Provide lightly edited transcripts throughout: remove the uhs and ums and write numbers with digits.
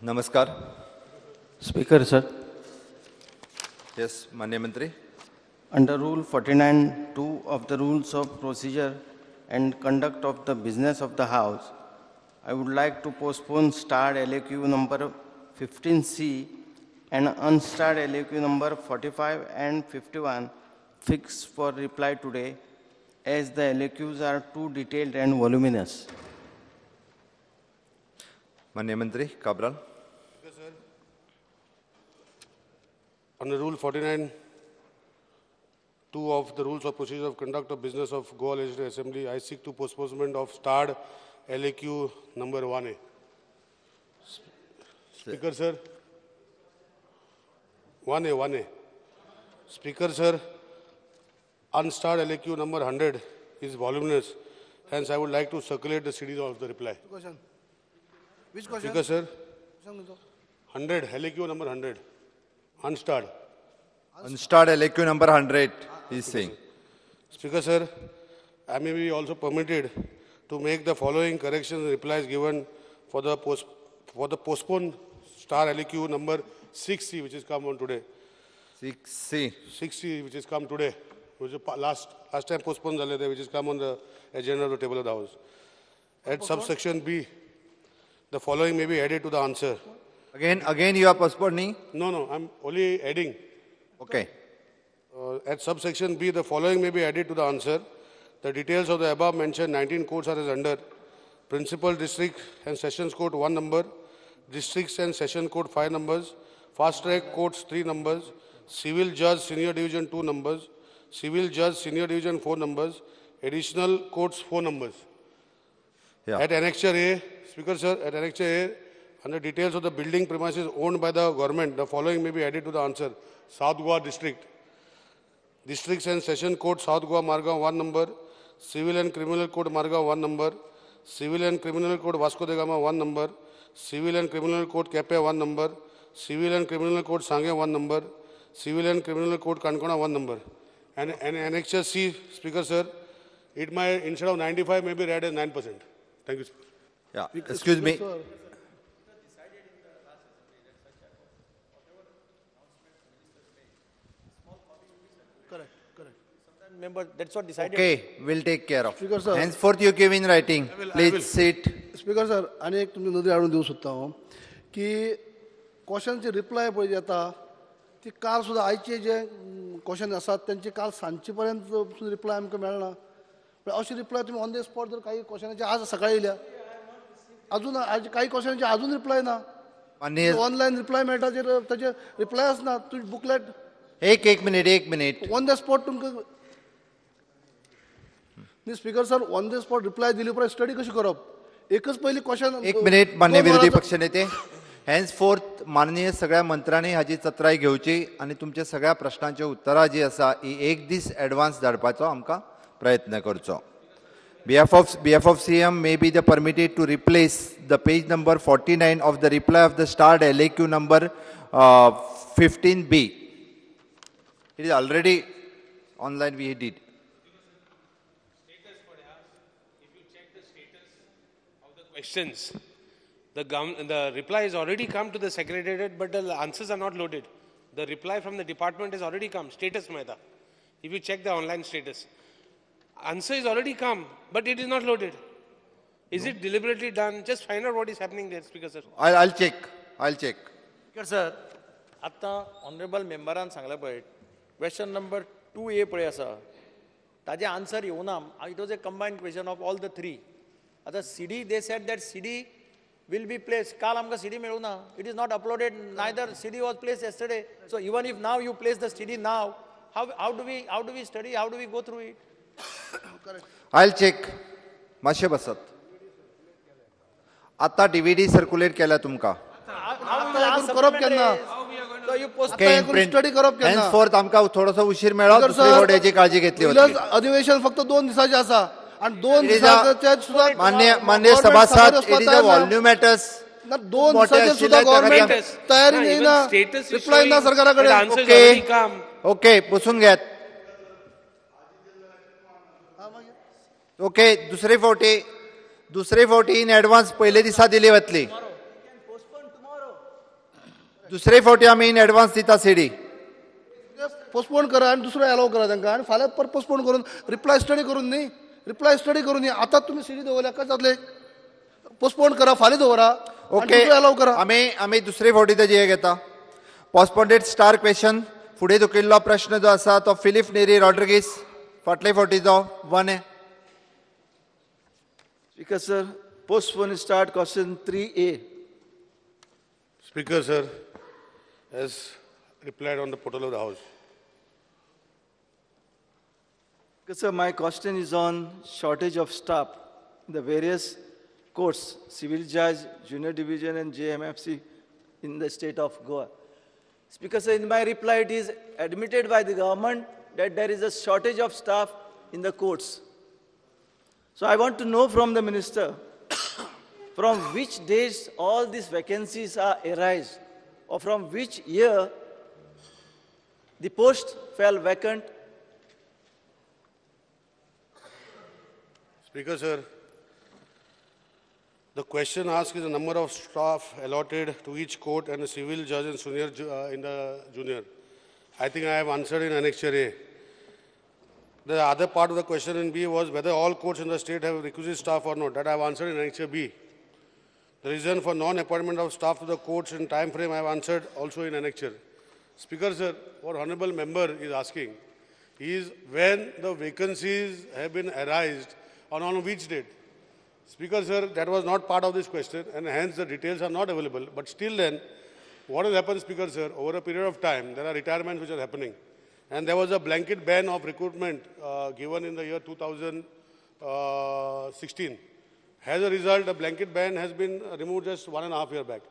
नमस्कार. Speaker, sir. Yes, माननीय मंत्री. Under Rule 49(2) of the Rules of Procedure and Conduct of the Business of the House, I would like to postpone starred LAQ number 15C and unstarred LAQ number 45 and 51 fixed for reply today, as the LAQs are too detailed and voluminous. माननीय मंत्री Cabral. Under Rule 49(2) of the Rules of Procedure of Conduct of Business of Goa Legislative Assembly, I seek to postponement of starred LAQ number 1A. Speaker, sir. 1A, 1A. Speaker, sir, unstarred LAQ number 100 is voluminous. Hence, I would like to circulate the CDs of the reply. Question. Which question? Speaker, sir, 100, LAQ number 100, unstarred. Unstarred LAQ number 100, he is saying. Speaker, sir, I may be also permitted to make the following corrections and replies given for the postponed star LAQ number 6C, which is come on today. 6C. 6C, which is come today, which is last time postponed, which is come on the agenda of the table of the house. At subsection B, the following may be added to the answer. Again you are postponing? No, I'm only adding. Okay. At subsection B, the following may be added to the answer. The details of the above mentioned 19 courts are as under. Principal District and Sessions Court 1 number, Districts and Session Court 5 numbers, Fast Track Courts 3 numbers, Civil Judge Senior Division 2 numbers, Civil Judge Senior Division 4 numbers, Additional Courts 4 numbers. Yeah. At Annexure A, Speaker sir, at Annexure A, under details of the building premises owned by the government, the following may be added to the answer. South Goa District, Districts and Session Court, South Goa Margao 1 number, Civil and Criminal Court Margao 1 number, Civil and Criminal Court Vasco da Gama 1 number, Civil and Criminal Court Kepe 1 number, Civil and Criminal Court Sange 1 number, Civil and Criminal Court Kankona 1 number. And Annexure C, Speaker sir, it might, instead of 95, may be read as 9%. Thank you, sir. Yeah, excuse me. Correct, correct. Member, that's what decided. Okay, we'll take care of. Speaker sir. Henceforth, you give in writing. Please sit. Speaker sir, आनी एक तुमची नदर हाडून दिवंक सोदता हांव की क्वेश्चनचे reply पळय येता ती काल सुद्दां आयचे जे क्वेश्चन आसात तेंचे काल सांजचे पर्यंत रिप्लाय आमकां मेळना. अशी रिप्लाय तुमी ऑन the spot जर काही क्वेश्चनाचे आज सकाळी येयल्या अजून आज काही क्वेश्चनाचे अजून रिप्लाय ना, ऑनलायन रिप्लाय मेळटा ताचे रिप्लायच ना. तुजी बुकलेट एक मिनिट, एक मिनिट, ऑन the spot तुमकां न्ही. Speaker sir, on the spot reply दिली उपरांत स्टडी कशी करप? एकच पयली क्वेश्चन. एक मिनिट माननीय विरोधी पक्षनेते. हेन्सफोर्थ माननीय सगळ्या मंत्र्यांनी हाजी चत्राय घेवची आनी तुमच्या सगळ्या प्रश्नांची उत्तरां जी आसा ही एक दीस एडवान्स धाडपाचो आमकां प्रयत्न करचो. Behalf of CM may be the permitted to replace the page number 49 of the reply of the starred LAQ number 15B. It is already online, we did. Status for us, if you check the status of the questions, the reply has already come to the secretariat, but the answers are not loaded. The reply from the department has already come. Status Mehta. If you check the online status, answer is already come, but it is not loaded. Is it deliberately done? Just find out what is happening there, Speaker sir. I'll check. I'll check. Speaker sir, आत्ता honorable memberan सांगला पळय, question number 2A पळय आसा, ताजे answer येवना. It was a combined question of all the three. आतां CD, they said that CD will be placed. काल आमकां CD मेळूना. It is not uploaded. Neither CD was placed yesterday. So even if now you place the CD now, how do we study? How do we go through it? I'll check. मातशें बसत. आतां DVD circulate केल्या तुमकां. करप केन्ना? Study करप केन्ना? हेन्सफोर्थ आमकां थोडोसो उशीर मेळ्ळो, दुसरी फावट काळजी घेतली. अधिवेशन फक्त 2 दिसांचें आसा आनी 2 दिसांचे सुद्दां मान्य सभासद, it is a voluminous. 2 दिसांचे सुद्दां गव्हर्नमेंट तयारी येयना, रिप्लाय ना सरकारा कडेन. ओके ओके, बसून घेयात. ओके, दुसरे फावटी इन एडवान्स पयले दिसा दिली वतली. दुसरे फावटी आमी इन एडवान्स दिता सीडी. पोस्टपोन करा आनी दुसरो एलाव करा तांकां आनी फाल्यां परत पोस्टपोन करून रिप्लाय स्टडी करून न्ही, रिप्लाय स्टडी करून न्ही. आतां तुमी सीडी दवरल्या कशें जातलें? पोस्टपोन करा, फाल्यां दवरा, ओके, एलाव करा. आमी आमी दुसरे फावटी तेजी हे घेता. पोस्टपोंडेड स्टार क्वेश्चन फुडें धुकिल्लो प्रश्न जो आसा तो फिलीप नेरी रॉड्रिगीस फाटले फावटीचो 1A. Speaker sir, postpone start question 3A. Speaker sir, as replied on the portal of the House. Speaker sir, my question is on shortage of staff in the various courts, civil judge, junior division and JMFC in the state of Goa. Speaker sir, in my reply it is admitted by the government that there is a shortage of staff in the courts. So I want to know from the minister, from which dates all these vacancies are arise, or from which year the post fell vacant. Speaker sir, the question asked is the number of staff allotted to each court and the civil judge and senior in the junior. I think I have answered in Annexure A. The other part of the question in B was whether all courts in the state have requisite staff or not. That I have answered in Annexure B. The reason for non-appointment of staff to the courts in time frame I have answered also in Annexure. Speaker sir, what honorable member is asking is when the vacancies have been arised and on which date. Speaker sir, that was not part of this question and hence the details are not available. But still then, what has happened, Speaker sir, over a period of time, there are retirements which are happening. And there was a blanket ban of recruitment given in the year 2016. As a result, the blanket ban has been removed just 1.5 years back.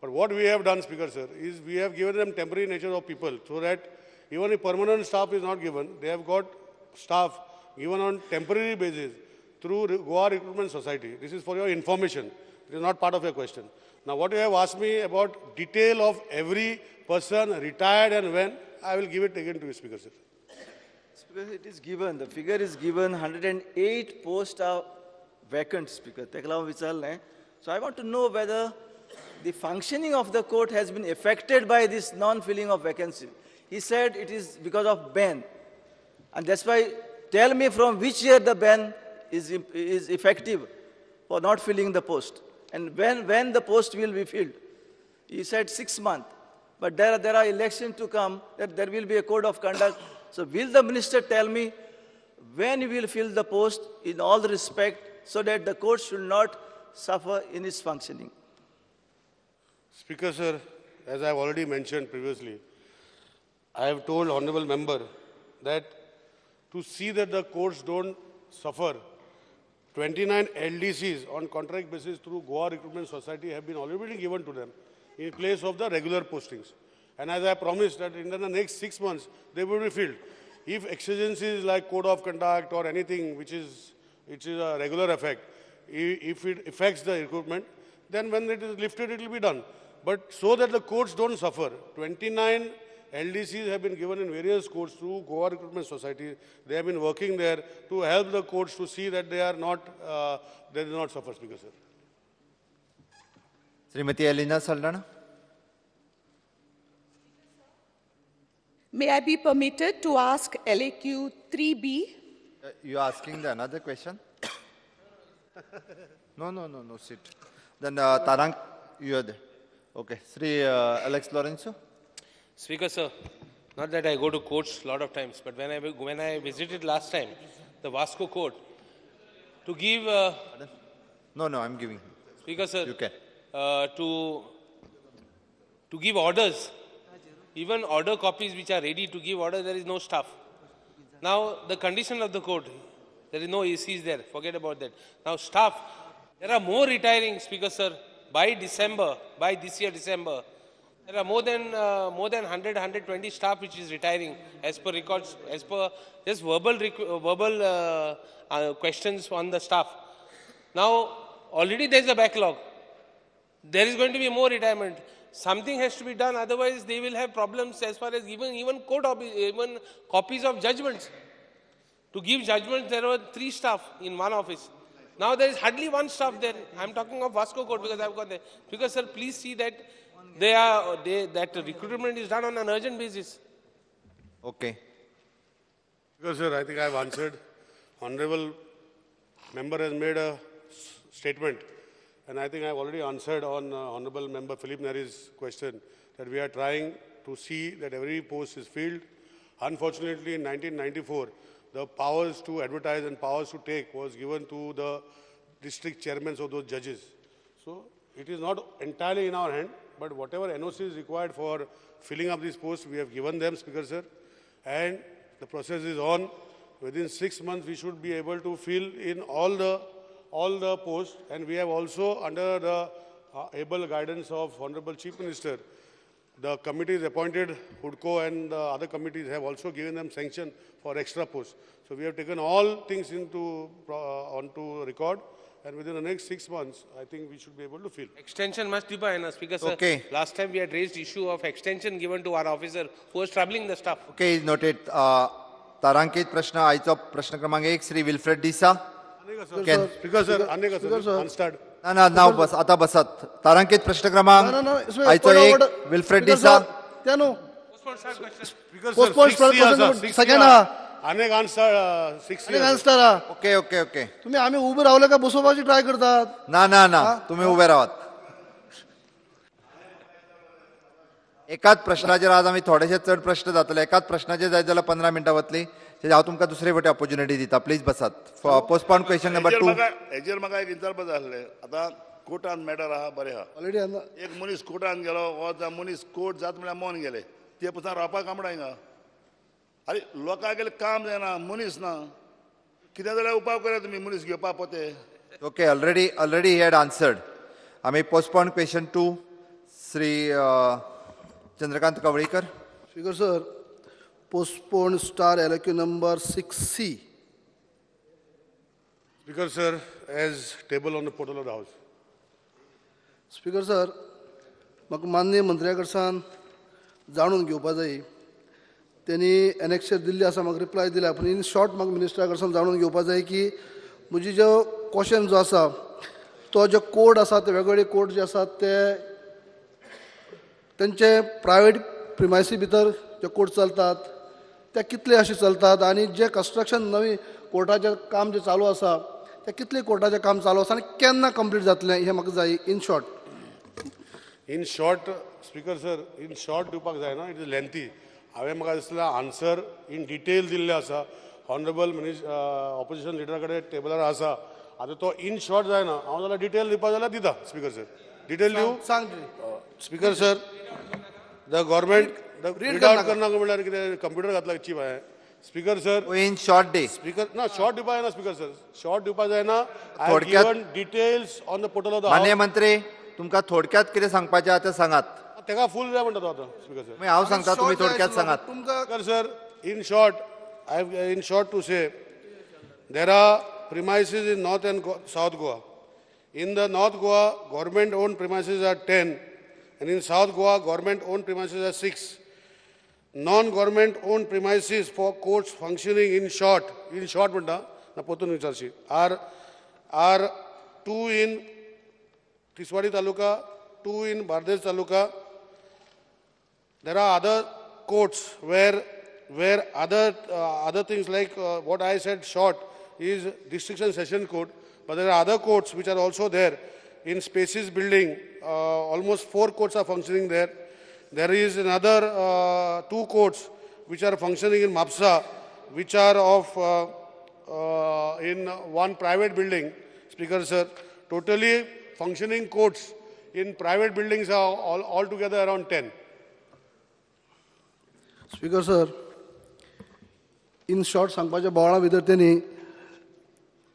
But what we have done, Speaker sir, is we have given them temporary nature of people so that even if permanent staff is not given, they have got staff given on temporary basis through Goa Recruitment Society. This is for your information. It is not part of your question. Now, what you have asked me about detail of every person retired and when, I will give it again to you, Speaker sir. Speaker, it is given. The figure is given. 108 posts are vacant, Speaker. So I want to know whether the functioning of the court has been affected by this non-filling of vacancy. He said it is because of ban. And that's why, tell me from which year the ban is effective for not filling the post. And when the post will be filled. He said 6 months. But there are elections to come, that there will be a code of conduct. So will the minister tell me when he will fill the post in all respect so that the court should not suffer in its functioning? Speaker sir, as I have already mentioned previously, I have told honorable member that to see that the courts don't suffer, 29 LDCs on contract basis through Goa Recruitment Society have been already given to them in place of the regular postings. And as I promised that in the next 6 months, they will be filled. If exigencies like code of conduct or anything which is a regular effect, if it affects the recruitment, then when it is lifted, it will be done. But so that the courts don't suffer, 29 LDCs have been given in various courts through Goa Recruitment Society. They have been working there to help the courts to see that they are not, they do not suffer, Speaker sir. Srimati Elina Saldana. May I be permitted to ask LAQ 3B? You are asking the another question? No, sit. Then Tarang, you are there. Okay, Sri Alex Lourenco. Speaker sir, not that I go to courts a lot of times, but when I visited last time, the Vasco court, to give... No, I'm giving. Speaker sir, you can. To give orders, even order copies which are ready to give order, there is no staff. Now, the condition of the court, there is no ACs there, forget about that. Now, staff, there are more retiring, Speaker sir, by December, by this year December, there are more than 100, 120 staff which is retiring as per records, as per just verbal questions on the staff. Now, already there is a backlog. There is going to be more retirement. Something has to be done, otherwise they will have problems as far as even court, even copies of judgments. To give judgments, there were 3 staff in one office. Now there is hardly 1 staff there. I am talking of Vasco court because I have got there. Because sir, please see that They are they that recruitment is done on an urgent basis. Okay. Because sir, I think I have answered. Honorable member has made a statement, and I think I have already answered on Honorable Member Philip Neri's question that we are trying to see that every post is filled. Unfortunately, in 1994, the powers to advertise and powers to take was given to the district chairmen of those judges. So it is not entirely in our hand, but whatever NOC is required for filling up these posts, we have given them, Speaker sir, and the process is on. Within 6 months, we should be able to fill in all the posts, and we have also, under the able guidance of Honorable Chief Minister, the committees appointed, HUDCO and the other committees have also given them sanction for extra posts. So we have taken all things into onto record, and within the next 6 months, I think we should be able to fill. Extension must be by Speaker sir. Okay. Last time we had raised issue of extension given to our officer who was troubling the staff. Okay, is noted. तारांकित प्रश्न आयचो प्रश्न क्रमांक 1 Shri Wilfred D'Sa. Speaker sir, अनेक आसा. ना ना नाव बस आता बसात. तारांकित प्रश्न क्रमांक आयचो 1 विल्फ्रेड डिसा. अनेक answer 6 answer. Okay okay okay. तुम्ही आम्ही उभे रावले का बसोवपाची ट्राय करतात? ना ना ना, तुम्ही उभे रावात. एकाच प्रश्नाचेर आज आमी थोडेशे चड प्रश्न जातले. एकाच प्रश्नाचेर जायत जाल्यार 15 मिनटां वतली. हांव तुमकां दुसरे फावटी ऑपॉर्च्युनिटी दिता. प्लीज बसात. Postpone question number 2. हेजेर म्हाका एक विचारपा जाय आसलें. आतां कोर्टान मॅटर आहा, बरें आहा. ऑलरेडी एक मनीस कोर्टान गेलो, हो मनीस कोर्ट जात म्हळ्यार मोन गेले, ते पसून रावपाक कामडा हिंगा. आरे लोकांक गेले काम जायना, मनीस ना, कितें जाल्यार उपाय करा तुमी मनीस घेवपा पोते. Okay, already he had answered. आमी postpone question 2 Shri Chandrakant Kavlekar. Speaker sir, postpone star LAQ number 6C. Speaker sir, as table on the portal of the house. Speaker sir, म्हाका माननीय मंत्र्या कडल्यान जाणून घेवपा जाय. तेणी एनेक्शर दिल्ली आसा, म्हाका रिप्लाय दिल्या, पूण इन शॉर्ट म्हाका मिनिस्टरा कडल्यान जाणून घेवपा जाय की म्हजी जो क्वेश्चन जो आसा तो जो कोड आसा ते वेगवेगळे कोड जे आसात ते तेंचे प्रायवेट प्रिमायसी भितर जे कोर्ट चलतात ते कितले अशे चलतात आनी जे कन्स्ट्रक्शन नवी कोर्टाचें काम जें चालू आसा ते कितले कोर्टाचें काम चालू आसा आनी केन्ना कंप्लीट जातलें हें म्हाका जाय in short. In short speaker sir, in short दिवपाक जायना, it is lengthy. हांवें म्हाका दिसता आन्सर इन डिटेल दिल्लें आसा. ऑनरेबल मिनिस ऑपोजिशन लिडरा कडेन टेबलार आसा. आतां तो इन शॉर्ट जायना, हांव जाल्यार डिटेल दिवपाक जाल्यार दिता. स्पीकर सर, डिटेल दिवं? सांग speaker sir. The government read out करना म्हणल्यार कितें कंप्युटर घातला चीप हांवें. Speaker sir, in short day. Speaker ना, शॉर्ट दिवपा जायना. स्पीकर सर, शॉर्ट दिवपा जायना. I have given details on the portal of the house. माननीय मंत्री, तुमकां थोडक्यात कितें सांगपाचें आसा तें सांगात. तेका फूल जाय म्हणटा तो आतां. स्पीकर सर, हांव सांगता, तुमी थोडक्यात सांगात. Speaker sir, in short, I have in short to say there are premises in North and South Goa. In the North Goa, government owned premises are 10, and in South Goa, government owned premises are 6. Non-government owned premises for courts functioning in short म्हणटा ना पोतून विचारशी, are 2 in Tiswadi Taluka, 2 in Bardez Taluka. There are other courts where other things like what I said short is district and session court, but there are other courts which are also there in Spaces building. Almost 4 courts are functioning there. There is another 2 courts which are functioning in Mapsa, which are of in one private building. Speaker sir, totally functioning courts in private buildings are all together around 10. Speaker sir, in short सांगपाच्या बोवाळा भितर तेणी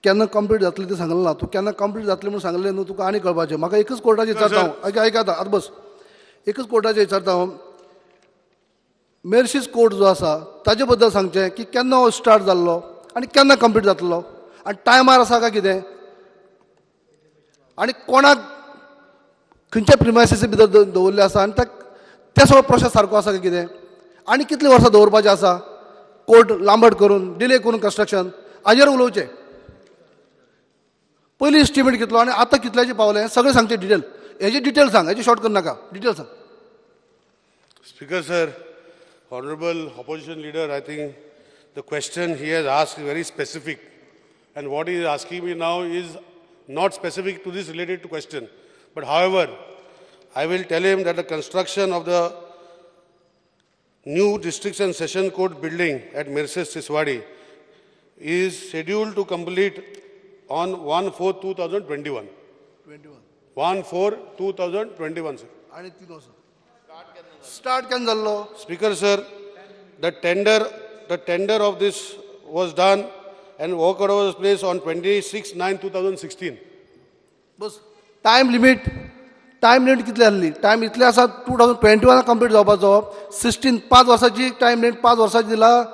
केन्ना complete जातलें तें सांगलें ना. तूं केन्ना complete जातलें म्हूण सांगलें न्हू, तुका आनी कळपाचें. म्हाका एकच कोर्टाचें विचारता हांव. आयक आयक आतां आतां बस. एकच कोर्टाचें विचारता हांव. मेर्शीस कोर्ट जो आसा ताजे बद्दल सांगचें की केन्ना हो स्टार्ट जाल्लो आनी केन्ना कंप्लीट जातलो आनी टायमार आसा काय कितें आनी कोणाक खंयच्या प्रिमायसिसी भितर दवरिल्लें आसा आनी ते सगळो प्रोसेस सारको आसा काय कितें आनी कितलीं वर्सां दवरपाचें आसा कोर्ट लांबट करून डिले करून कन्स्ट्रक्शन हाजेर उलोवचें. पयलीं इस्टिमेट कितलो आनी आतां कितल्याचें पावलें सगळें सांगचें डिटेल. हेजी डिटेल सांग, हेजी शॉर्ट करनाका, डिटेल सांग. Speaker sir, honourable opposition leader, I think the question he has asked is very specific and what he is asking me now is not specific to this related to question. But however, I will tell him that the construction of the new districts and session court building at Merces Tiswadi is scheduled to complete on 1/4/2021. 1/4/2021, sir. आणि 3 वर्सां. Start केन्ना जाल्लो? Speaker sir, the tender of this was done and work order was placed on 26/9/2016. Bus time limit कितली आसली? Time इतले आसा 2021 complete जावपाचो. 16 5 वर्सांची टायम लिमीट, 5 वर्सांची दिला.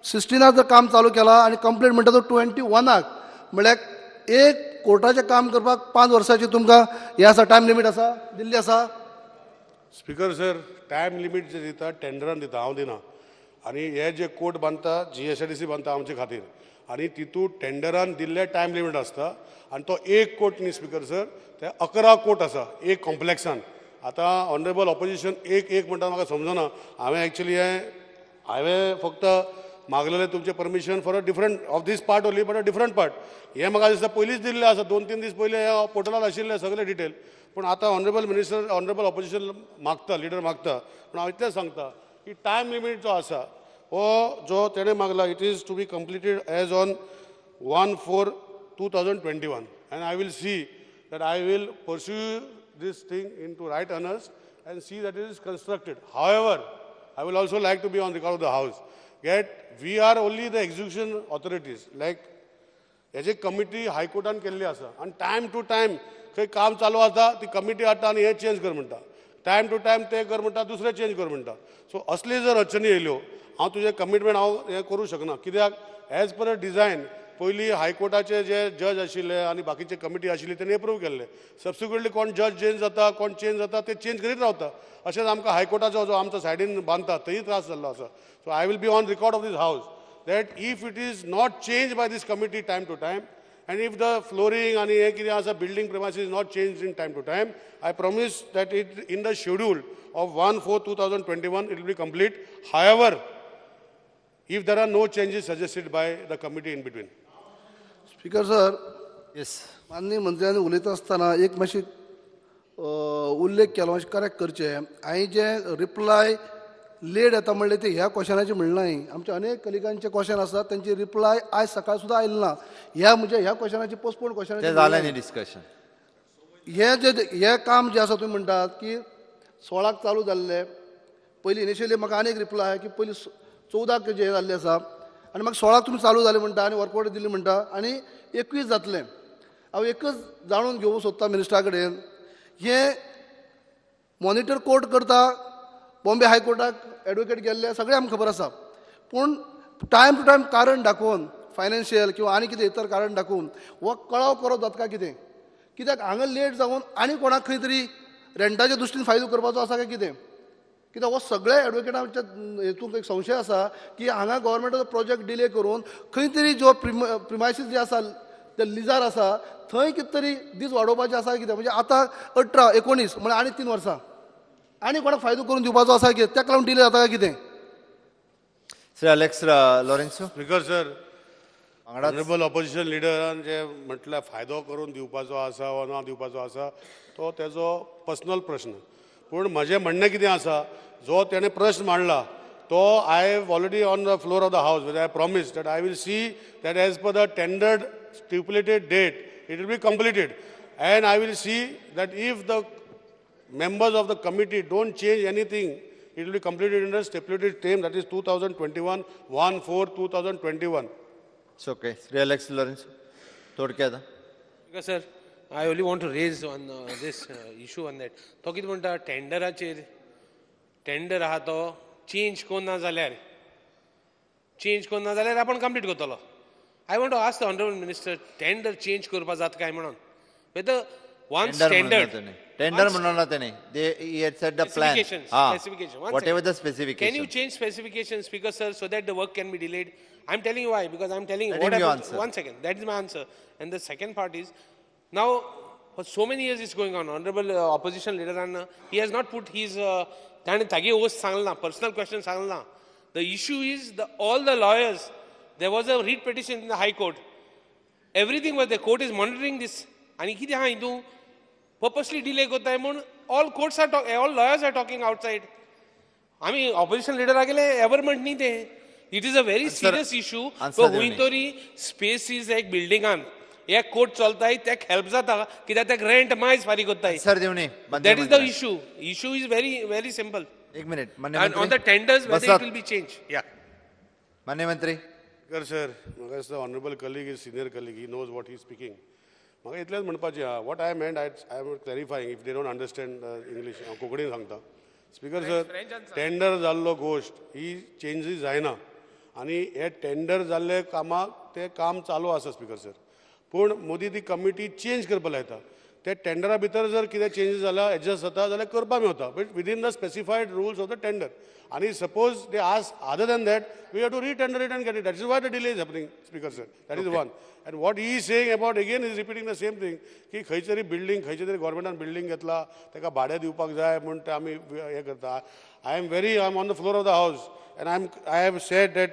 16 जर काम चालू केला आनी कंप्लीट म्हणटा तो 21 म्हळ्यार एक कोर्टाचें काम करपाक 5 वर्सांची तुमकां हें आसा, टायम लिमीट आसा, दिल्ली आसा. स्पीकर सर, टायम लिमीट जे दिता टेंडरान दिता, हांव दिना. आनी हे जे कोर्ट बांदता GSIDC बांदता आमचे खातीर, आनी तितूंत टेंडरान दिल्ले टायम लिमीट आसता. आनी तो एक कोर्ट न्ही स्पीकर सर, ते 11 कोर्ट आसा एक कॉम्प्लेक्सान. आतां ऑनरेबल ऑपोजिशन एक एक म्हणटा म्हाका समजना. हांवें एक्चुली हें हांवें फक्त मागलेलें तुमचें permission for a different of this part only, but a different part. हें म्हाका दिसता पयलींच दिल्लें आसा, 2-3 दीस पयलीं ह्या पोर्टलार आशिल्लें सगळें डिटेल. पूण आतां ऑनरेबल मिनिस्टर, ऑनरेबल ऑपोजिशन मागता, लिडर मागता, पूण हांव इतलें सांगता की टायम लिमीट जो आसा हो जो तेणें मागला, it is to be completed as on 1/4/2021 and I will see that I will pursue this thing into right earnest and see that it is constructed. However, I will also like to be on record of the house that we are only the execution authorities. Like हेजे committee हायकोर्टान केल्ली आसा आनी time two time खंय काम चालू आसा ती committee हाडटा आनी हें चेंज कर म्हणटा, टायम टू टायम तें कर म्हणटा, दुसरें चेंज कर म्हणटा. सो असली जर अडचणी येयल्यो, हांव तुजें कमिटमेंट हांव हें करूं शकना. कित्याक एज पर डिझायन पयलीं हायकोर्टाचे जे जज आशिल्ले आनी बाकीचे कमिटी आशिल्ली तेणी एप्रूव केल्ले. सबसिक्वंटली कोण जज चेंज जाता, कोण चेंज जाता, ते चेंज करीत रावता. अशेंच आमकां हायकोर्टाचो जो आमचो सायडीन बांदता थंय त्रास जाल्लो आसा. So I will be on record of this house that if it is not change by this committee time to time and if the flooring आनी हें कितें आसा building premises is not change in time to time, I promise that it in the schedule of 1/4/2021 it will be complete. However, if there are no changes suggested by the committee in between. Speaker sir, yes, माननीय मंत्र्यांनी उलयता आसतना एक मातशी उल्लेख केलो, मातशें correct करचें. हांवें जे रिप्लाय लेट येता म्हणलें ते ह्या क्वेश्चनाचें म्हणलें न्ही. आमच्या अनेक कलिगांचे क्वेश्चन आसात, तेंची रिप्लाय आयज सकाळ सुद्दां आयली ना. ह्या म्हणजे ह्या क्वेश्चनाची पोस्टपोन क्वेश्चनाचें जालें न्ही डिस्कशन. हें जे हें काम जें आसा तुमी म्हणटात की 16 चालू जाल्लें, पयलीं इनिशियली म्हाका आनी एक रिप्लाय की पयलीं 14 जें जाल्लें आसा आनी मागीर 16 तुमी चालू जालें म्हणटा आनी वर्क ऑर्डर दिली म्हणटा आनी 21 जातलें. हांव एकच जाणून घेवंक सोदता मिनिस्टरा कडेन, हें मॉनिटर कोर्ट करता, बॉम्बे हायकोर्टाक एडवोकेट गेल्ले सगळें आमकां खबर आसा, पूण टायम टू टायम कारण दाखोवन फायनान्शियल किंवा आनी कितें इतर कारण दाखोवन हो कळाव करप जाता काय कितें? कित्याक हांगा लेट जावन आनी कोणाक खंय तरी रेंटाच्या दृश्टीन फायदो करपाचो आसा काय कितें? कित्याक हो सगळे एडवोकेटांच्या हेतून एक संशय आसा की हांगा गव्हर्मेंटाचो प्रोजेक्ट डिले करून खंय तरी जो प्रिमायसीस जे आसा ते लिजार आसा थंय कितें तरी दीस वाडोवपाचे आसा कितें? म्हणजे आतां 18, 19 म्हळ्यार आनी 3 वर्सां आनी कोणाक फायदो करून दिवपाचो आसा कितें? ताका लागून डिले जाता काय कितें? Shri Alex Lourenco. Speaker sir, honourable opposition लिडरान जे म्हटल्यार फायदो करून दिवपाचो आसा वा ना दिवपाचो आसा तो तेजो पर्सनल प्रश्न. पूण म्हजें म्हणणें कितें आसा, जो तेणें प्रश्न मांडला तो I have already on the floor of the house I promise that I will see that as per the tendered stipulated date it will be completed and I will see that if the members of the committee don't change anything, it will be completed in the stipulated time, that is 2021, 1/4/2021. It's okay. Shri Alex Lourenco, थोडक्यात. Sir, I only want to raise on this issue on that. तो कितें म्हणटा, टेंडराचेर tender आहा तो change कोन्ना जाल्यार, change कोन्ना जाल्यार आपूण कंप्लीट करतलो. I want to ask the honourable minister, tender change करपा जाता काय म्हणून? Whether one standard tender म्हणून ना तेणे, they had set the plan, specification, whatever the specification. Can you change specification, Speaker sir, so that the work can be delayed? I am telling you why, because I am telling you what happens. One second, that is my answer. And the second part is, now For so many years it's going on. Honorable opposition leader, he has not put his ताणें तागे वस्त सांगला ना, personal question सांगला ना. The issue is the all the lawyers, there was a writ petition in the high court. Everything was the court is monitoring this. आनी कितें आहा हितून पर्पसली डिले करताय म्हूण all courts are all lawyers are talking outside. आमी opposition लिडरा गेले averment न्ही तें. It is a very serious issue. खंय तरी स्पेसीस एक बिल्डिंगान एक कोर्ट चलताय तेक हेल्प जाता कित्याक तेक रेंट मायज फारीक करताय. Sir दिवणी. That is the issue. Issue is very very simple. एक minute. On the tenders whether it will be change. या मान्य मंत्री. स्पीकर सर, म्हाका दिसता honourable colleague is senior colleague, he knows what he speaking. म्हाका इतलेंच म्हणपाचें आहा, what I meant, I am clarifying if they don't understand English, हांव कोंकणीन सांगता. स्पीकर सर, टेंडर जाल्लो गोश्ट ही चेंजीस जायना आनी हे टेंडर जाल्ले कामाक तें काम चालू आसा स्पीकर सर. पूण मोदी ती कमिटी चेंज करपा लायता. ते टेंडरा भितर जर कितें चेंजीस जाल्या एडजस्ट जाता जाल्यार करपा मेवता, but within the specified rules of the tender. आनी suppose they ask other than that, we have to retender it and get it. That is why the delay is happening, speaker sir. That is one. And what he is saying about again is repeating the same thing की खंयचे तरी building, खंयचे तरी गव्हर्मेंटान building घेतला ताका भाडें दिवपाक जाय म्हूण ते आमी हें करता. I am very, I am on the floor of the house and I have said that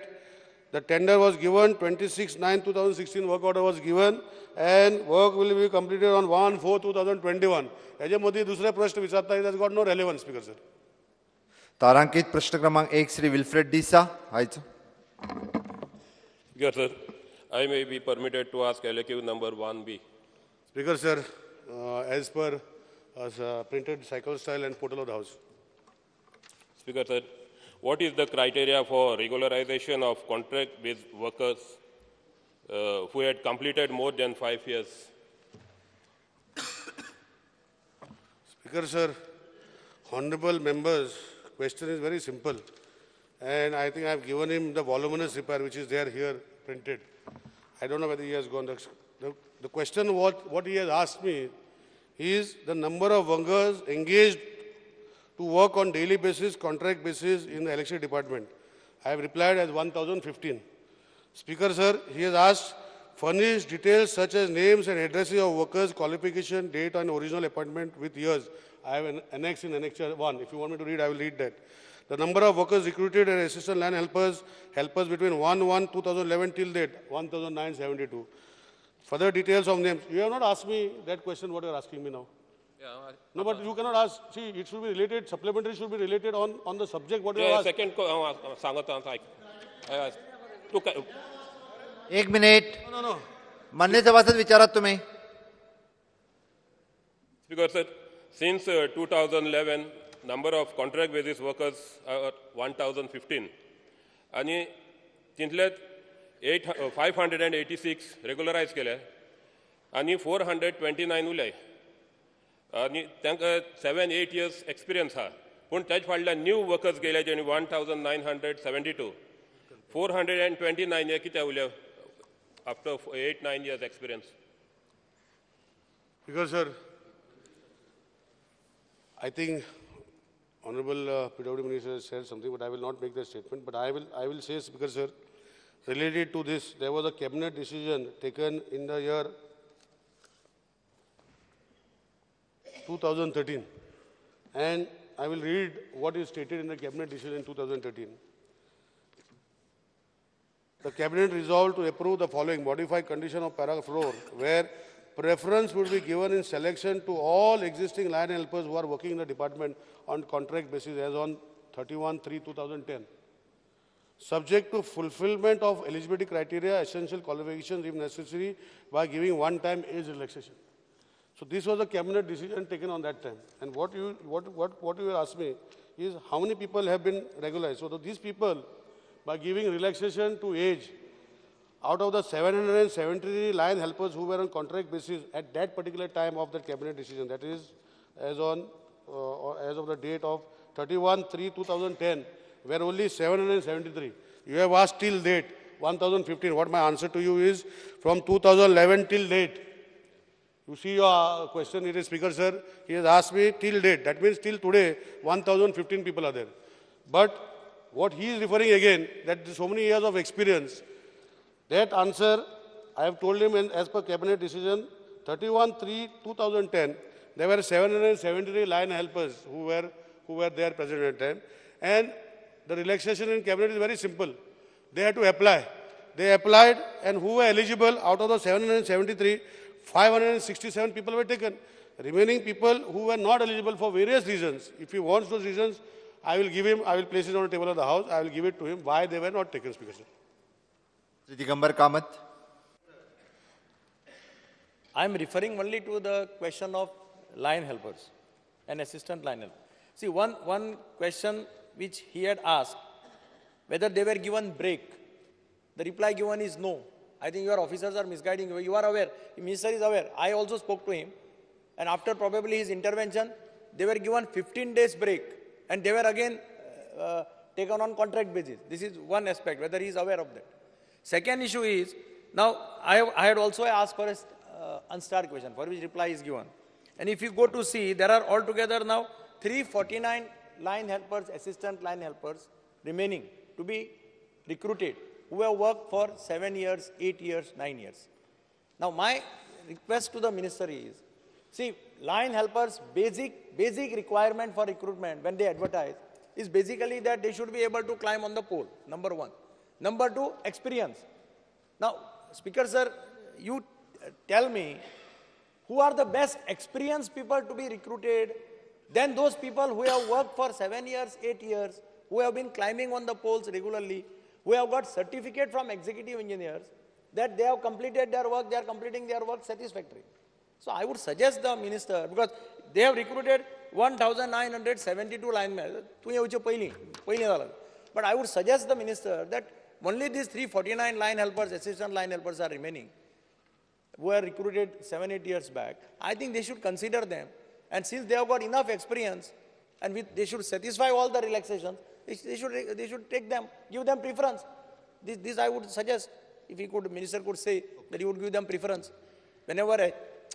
the tender was given 26/9/2016, work order was given and work will be completed on 1/4/2021. हेजे मदीं दुसरे प्रश्न विचारता, it has got no relevance, speaker sir. तारांकित प्रश्न क्रमांक 1 Shri Wilfred D'Sa आयचो. Speaker sir, I may be permitted to ask LAQ number 1B. Speaker sir, as per printed cycle style and portal of the house. Speaker sir, what is the criteria for regularization of contract-based workers who had completed more than 5 years? Speaker sir, honorable members, question is very simple, and I think I have given him the voluminous reply which is there here printed. I don't know whether he has gone. The question what he has asked me is the number of workers engaged to work on daily basis, contract basis in the electricity department. I have replied as 1015. Speaker sir, he has asked furnish details such as names and addresses of workers, qualification, date and original appointment with years. I have an annex in Annexure 1. If you want me to read, I will read that. The number of workers recruited and assistant land helpers, helpers between 1/1/2011 till date, 1972. Further details of names. You have not asked me that question what you are asking me now. Yeah, no, but you cannot ask. See, it should be related, supplementary should be related on the subject what you have asked. Second, एक minute. No, no. मान्य सभासद विचारात तुम्ही. Speaker sir, since 2011, number of contract basis workers are 1015. आणि तिंतले 586 regularized केले आणि 429 उरले. आनी तांकां 7-8 years experience आहा. पूण तेज फाटल्यान न्यू वर्कर्स गेले जेणी 1972, 429 हे कित्याक उरले after 8-9 years experience? Because sir, I think Honorable PWD Minister has said something, but I will not make that statement. But I will say, Speaker sir, related to this, there was a cabinet decision taken in the year 2013, and I will read what is stated in the cabinet decision in 2013. The cabinet resolved to approve the following modified condition of paragraph 4, where preference would be given in selection to all existing line helpers who are working in the department on contract basis as on 31/3/2010. Subject to fulfillment of eligibility criteria, essential qualifications if necessary, by giving one-time age relaxation. So this was a cabinet decision taken on that time. And what you asked me is how many people have been regularized. So these people, by giving relaxation to age, out of the 773 line helpers who were on contract basis at that particular time of the cabinet decision, that is as on as of the date of 31/3/2010, were only 773. You have asked till date 1015. What my answer to you is, from 2011 till date. You see your question, it is Speaker sir, he has asked me till date. That means till today, 1015 people are there. But what he is referring again, that so many years of experience, that answer, I have told him, and as per cabinet decision, 31/3/2010, there were 773 line helpers who were there present at that time. And the relaxation in cabinet is very simple. They had to apply. They applied, and who were eligible, out of the 773, 567 people were taken. Remaining people who were not eligible for various reasons, if he wants those reasons, I will give him, I will place it on the table of the house, I will give it to him why they were not taken, Speaker sir. Shri Digambar Kamath. I am referring only to the question of line helpers and assistant line helpers. See, one question which he had asked, whether they were given break. The reply given is no. I think your officers are misguiding you. You are aware. The minister is aware. I also spoke to him. And after probably his intervention, they were given 15 days break. And they were again taken on contract basis. This is one aspect, whether he is aware of that. Second issue is, now I had also asked for an unstarred question, for which reply is given. And if you go to see, there are altogether now 349 line helpers, assistant line helpers remaining to be recruited, who have worked for 7 years, 8 years, 9 years. Now my request to the minister is, see, line helpers' basic requirement for recruitment when they advertise is basically that they should be able to climb on the pole, number one. Number two, experience. Now, Speaker sir, you tell me, who are the best experienced people to be recruited than those people who have worked for 7 years, 8 years, who have been climbing on the poles regularly, who have got certificate from executive engineers that they have completed their work, they are completing their work satisfactorily. So I would suggest the minister, because they have recruited 1,972 linemen. But I would suggest the minister that only these 349 line helpers, assistant line helpers are remaining, who were recruited 7-8 years back. I think they should consider them. And since they have got enough experience, and they should satisfy all the relaxations, they should take them, give them preference. This I would suggest, if he could, minister could say that he would give them preference whenever,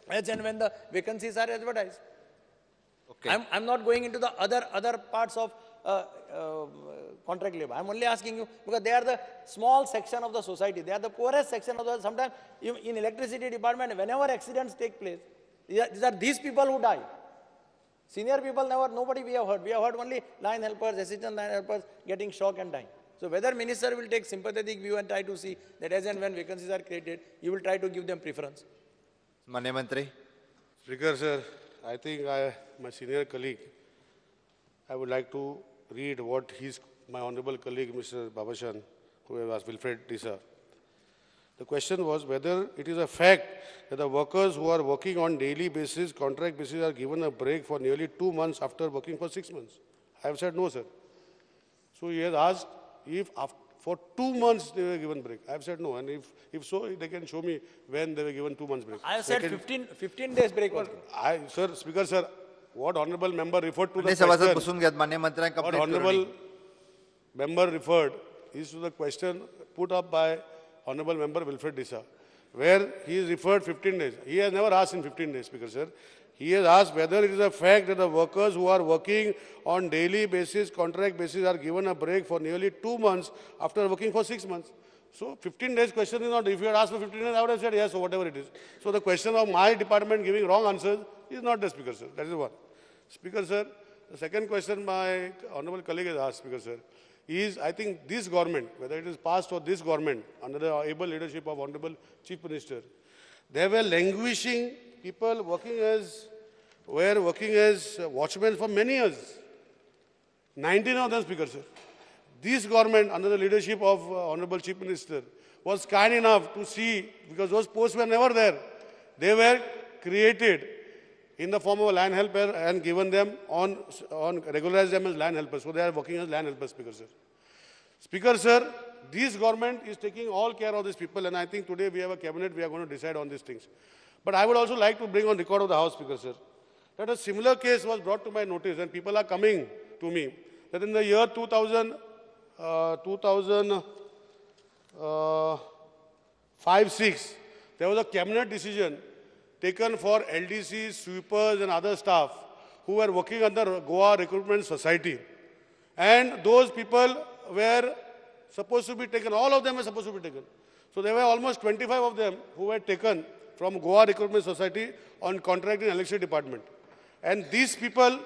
as and when the vacancies are advertised. Okay. I'm not going into the other parts of contract labor. I'm only asking you because they are the small section of the society. They are the poorest section of the, sometimes in electricity department, whenever accidents take place, these are these people who die. Senior people never, nobody we have heard. We have heard only line helpers, assistant line helpers getting shock and dying. So whether minister will take sympathetic view and try to see that as and when vacancies are created, you will try to give them preference. Manya Mantri. Speaker sir, I think my senior colleague, I would like to read what my honorable colleague, Mr. Babashan, who was Wilfred D'Sa. The question was whether it is a fact that the workers who are working on daily basis, contract basis, are given a break for nearly 2 months after working for 6 months. I have said no, sir. So he has asked if for 2 months they were given break. I have said no, and if so, they can show me when they were given 2 months break. I have said 15 days break. Well, sir, Speaker sir, what honorable member referred to the question, what honorable member referred is to the question put up by honorable member Wilfred D'Sa, where he is referred 15 days. He has never asked in 15 days, Speaker sir. He has asked whether it is a fact that the workers who are working on daily basis, contract basis, are given a break for nearly 2 months after working for 6 months. So 15 days question is not, if you had asked for 15 days, I would have said yes or whatever it is. So the question of my department giving wrong answers is not the Speaker sir. That is one. Speaker sir, the second question my honorable colleague has asked, Speaker sir, is I think this government, whether it is passed or this government, under the able leadership of Honorable Chief Minister, they were languishing people working as watchmen for many years. 19 of them, Speaker sir. This government, under the leadership of Honorable Chief Minister, was kind enough to see, because those posts were never there. They were created in the form of a line helper and given them on regularized them as line helpers. So they are working as line helpers, Speaker sir. Speaker sir, this government is taking all care of these people, and I think today we have a cabinet, we are going to decide on these things. But I would also like to bring on record of the House, Speaker sir, that a similar case was brought to my notice, and people are coming to me, that in the year 2005-6, there was a cabinet decision taken for LDCs, sweepers and other staff who were working under Goa Recruitment Society. And those people were supposed to be taken, all of them were supposed to be taken. So there were almost 25 of them who were taken from Goa Recruitment Society on contract in Electricity Department. And these people,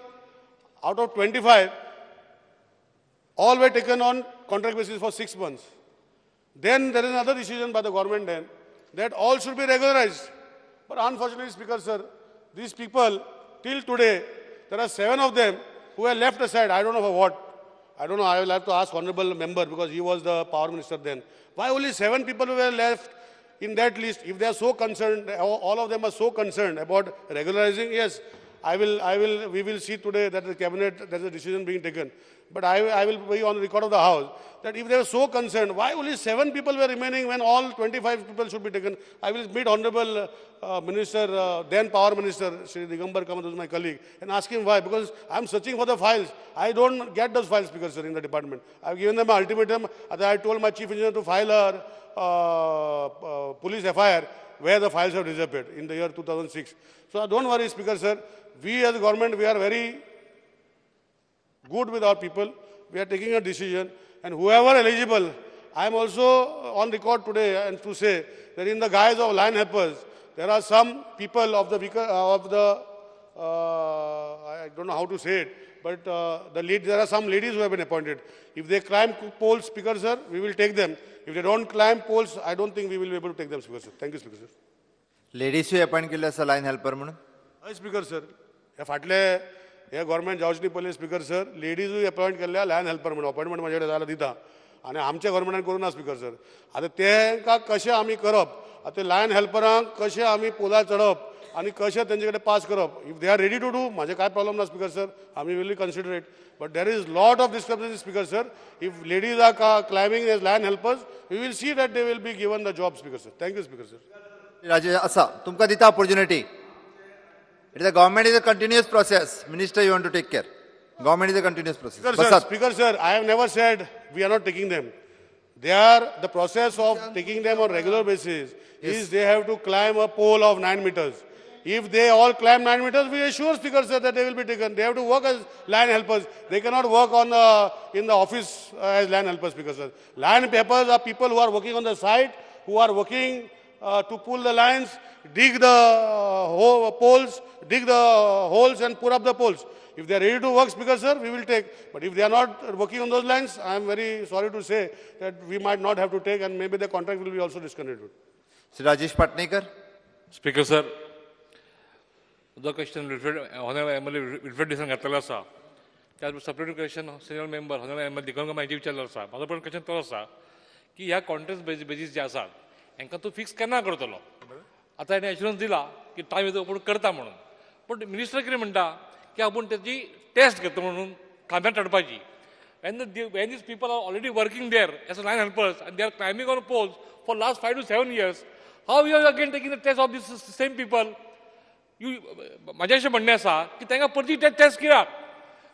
out of 25, all were taken on contract basis for 6 months. Then there is another decision by the government then that all should be regularized. But unfortunately, Speaker sir, these people, till today, there are 7 of them who were left aside. I don't know for what. I don't know. I will have to ask honorable member because he was the power minister then. Why only 7 people were left in that list? If they are so concerned, all of them are so concerned about regularizing, yes, we will see today that the cabinet, there's a decision being taken. But I will be on record of the House that if they were so concerned, why only 7 people were remaining when all 25 people should be taken? I will meet Honorable Minister, then Power Minister, Shri Digambar Kamath, who is my colleague, and ask him why, because I am searching for the files. I don't get those files, Speaker sir, in the department. I have given them an ultimatum. I told my chief engineer to file a police FIR where the files have disappeared in the year 2006. So don't worry, Speaker sir. We as a government, we are very good with our people. We are taking a decision, and whoever eligible, I am also on record today and to say that in the guise of line helpers, there are some people of the I don't know how to say it, but there are some ladies who have been appointed. If they climb poles, Speaker sir, we will take them. If they don't climb poles, I don't think we will be able to take them, Speaker sir. Thank you, Speaker sir. Ladies who appoint केल्ले आसा line helper म्हणून? हय Speaker sir. हे फाटले हे government जावचे पयलीं speaker sir लेडीजूय appoint केल्ल्या लायन हेल्पर म्हणून अपॉयंटमेंट म्हाजे कडेन जाल्यार दिता आनी आमच्या गव्हर्मेंटान करूं ना स्पीकर सर. आतां तेंकां कशें आमी करप, आतां लायन हेल्परांक कशें आमी पोलार चडप आनी कशें तेंचे कडेन पास करप, if they are ready to do म्हाजें कांय प्रॉब्लम ना स्पीकर सर, आमी will consider it. But there is lot of discrepancy Speaker sir. If ladies are climbing as line helpers, we will see that they will be given the job, Speaker sir. Thank you, Speaker sir. Rajesh आसा तुमकां दिता opportunity. It is a government is a continuous process. Minister, you want to take care. Government is a continuous process. Speaker sir, I have never said we are not taking them. They are, the process of taking them on regular basis is they have to climb a pole of 9 meters. If they all climb 9 meters, we assure Speaker sir that they will be taken. They have to work as line helpers. They cannot work on in the office as line helpers, Speaker sir. Line helpers are people who are working on the site, who are working to pull the lines, dig the poles, dig the holes and put up the poles. If they are ready to work, Speaker sir, we will take. But if they are not working on those lines, I am very sorry to say that we might not have to take, and maybe the contract will be also discontinued. Shri Rajesh Patnekar. Speaker sir, the question Honorable MLA Wilfred D'Souza घातलेलो आसा, त्याच separate question senior member Honorable MLA Digambar म्हायती विचारलो आसा. म्हाजो पण question तो आसा की ह्या कॉन्ट्रॅक्ट बेजीस जे आसात हांकां तूं फिक्स केन्ना करतलो? आतां हेणें एश्युरन्स दिला की टायम येता आपूण करता म्हणून, पूण मिनिस्टर कितें म्हणटा की आपूण तेजी टेस्ट घेता म्हणून खांब्यार चडपाची. When these people are already working there as line helpers and they are climbing on poles for last 5 to 7 years, how you are again taking the test of this same people? You म्हाजें अशें म्हणणें आसा की तांकां परती ते taste कित्याक?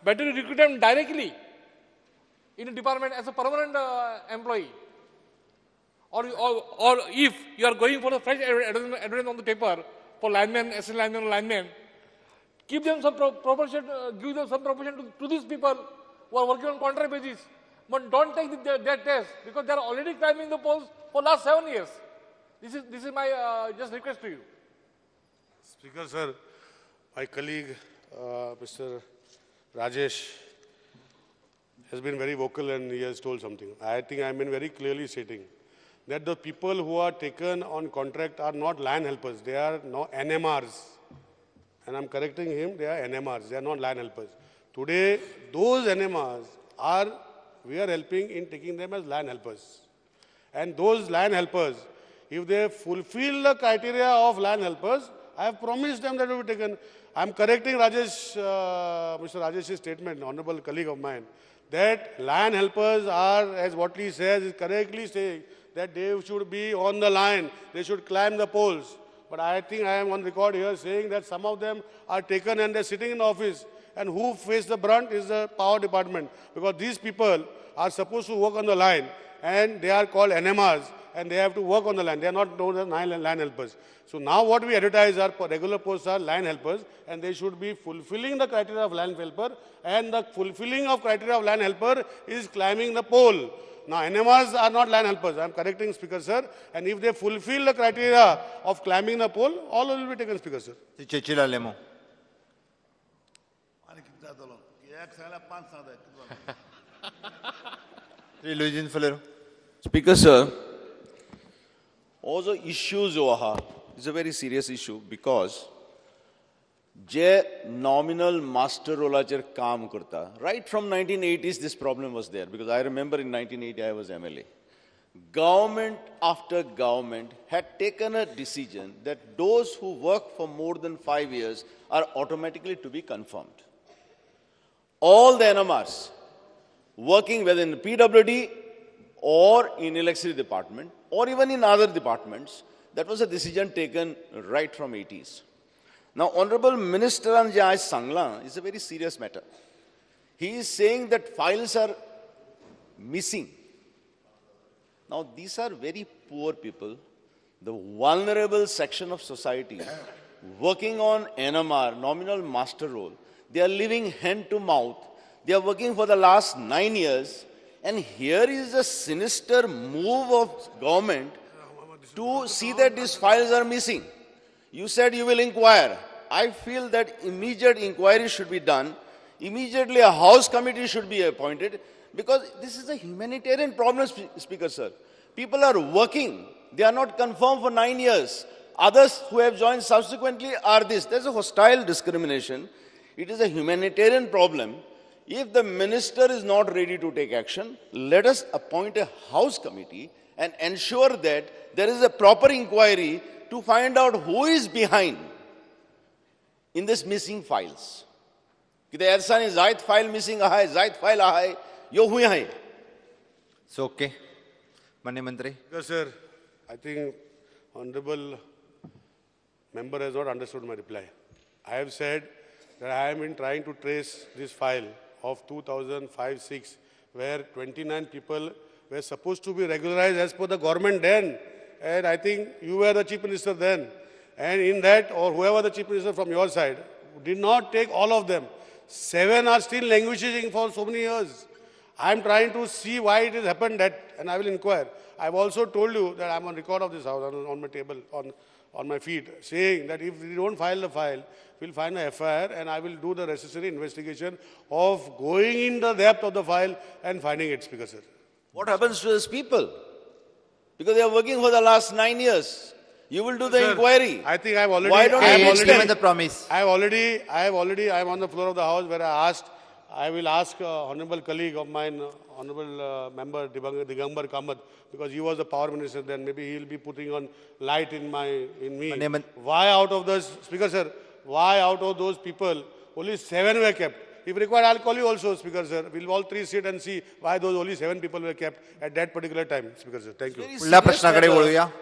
Better you recruit them directly in the department as a permanent employee. Or if you are going for a fresh advertisement on the paper for linemen, assistant linemen, linemen, keep them some proportion, give them some proportion to these people who are working on contract basis. But don't take their test because they are already climbing the poles for last 7 years. This is my just request to you. Speaker sir, my colleague Mr. Rajesh has been very vocal and he has told something. I think I have been very clearly stating that the people who are taken on contract are not line helpers, they are no NMRs. And I'm correcting him, they are NMRs, they are not line helpers. Today, those NMRs are, we are helping in taking them as line helpers. And those line helpers, if they fulfill the criteria of line helpers, I have promised them that will be taken. I am correcting Rajesh, Mr. Rajesh's statement, honorable colleague of mine, that line helpers are, as what he says, is correctly saying that they should be on the line, they should climb the poles. But I think I am on record here saying that some of them are taken and they're sitting in the office. And who face the brunt is the power department, because these people are supposed to work on the line and they are called NMRs and they have to work on the line. They are not known as line helpers. So now what we advertise are regular posts are line helpers, and they should be fulfilling the criteria of line helper, and the fulfilling of criteria of line helper is climbing the pole. Now, NMRs are not line helpers. I am correcting, Speaker sir. And if they fulfill the criteria of climbing the pole, all will be taken, Speaker sir. Cecil Alemao. Shri Luizinho Faleiro. Speaker sir, all the issues jo aha is a very serious issue because J nominal master rolacher kaam karta. Right from 1980s this problem was there because I remember in 1980 I was MLA. Government after government had taken a decision that those who work for more than 5 years are automatically to be confirmed. All the NMRs working whether in the PWD or in electricity department or even in other departments, that was a decision taken right from 80s. Now, Honorable Minister Anjay Sangla is a very serious matter. He is saying that files are missing. Now, these are very poor people, the vulnerable section of society, working on NMR, nominal master roll. They are living hand to mouth. They are working for the last 9 years. And here is a sinister move of government to see that these files are missing. You said you will inquire. I feel that immediate inquiry should be done. Immediately a house committee should be appointed because this is a humanitarian problem, Speaker sir. People are working. They are not confirmed for 9 years. Others who have joined subsequently are this. There's a hostile discrimination. It is a humanitarian problem. If the minister is not ready to take action, let us appoint a house committee and ensure that there is a proper inquiry to find out who is behind in this missing files. Kite aisa nahi zayt file missing hai, zayt file hai, yo hui hai. It's okay. Manya Mantri. Yes, sir. I think Honorable Member has not understood my reply. I have said that I am in trying to trace this file of 2005-06, where 29 people were supposed to be regularized as per the government then. And I think you were the Chief Minister then. And in that, or whoever the Chief Minister from your side, did not take all of them. 7 are still languishing for so many years. I am trying to see why it has happened that, and I will inquire. I have also told you that I am on record of this house, on my table, on my feet, saying that if we don't file the file, we'll find a FIR and I will do the necessary investigation of going in the depth of the file and finding it, Speaker sir. What happens to those people? Because they are working for the last 9 years. You will do the sir, inquiry. I think I have already. Why don't you given the promise? I have already, I am on the floor of the house where I asked, I will ask honorable colleague of mine, honorable member Digambar Kamath, because he was the power minister then. Maybe he will be putting on light in me. Why out of those, Speaker sir, why out of those people, only 7 were kept? If required, I'll call you also, Speaker sir. We'll all 3 sit and see why those only 7 people were kept at that particular time, Speaker sir. Thank you.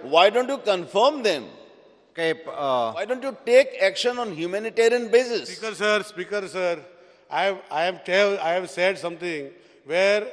Why don't you confirm them? Okay, why don't you take action on humanitarian basis? Speaker sir, I have said something where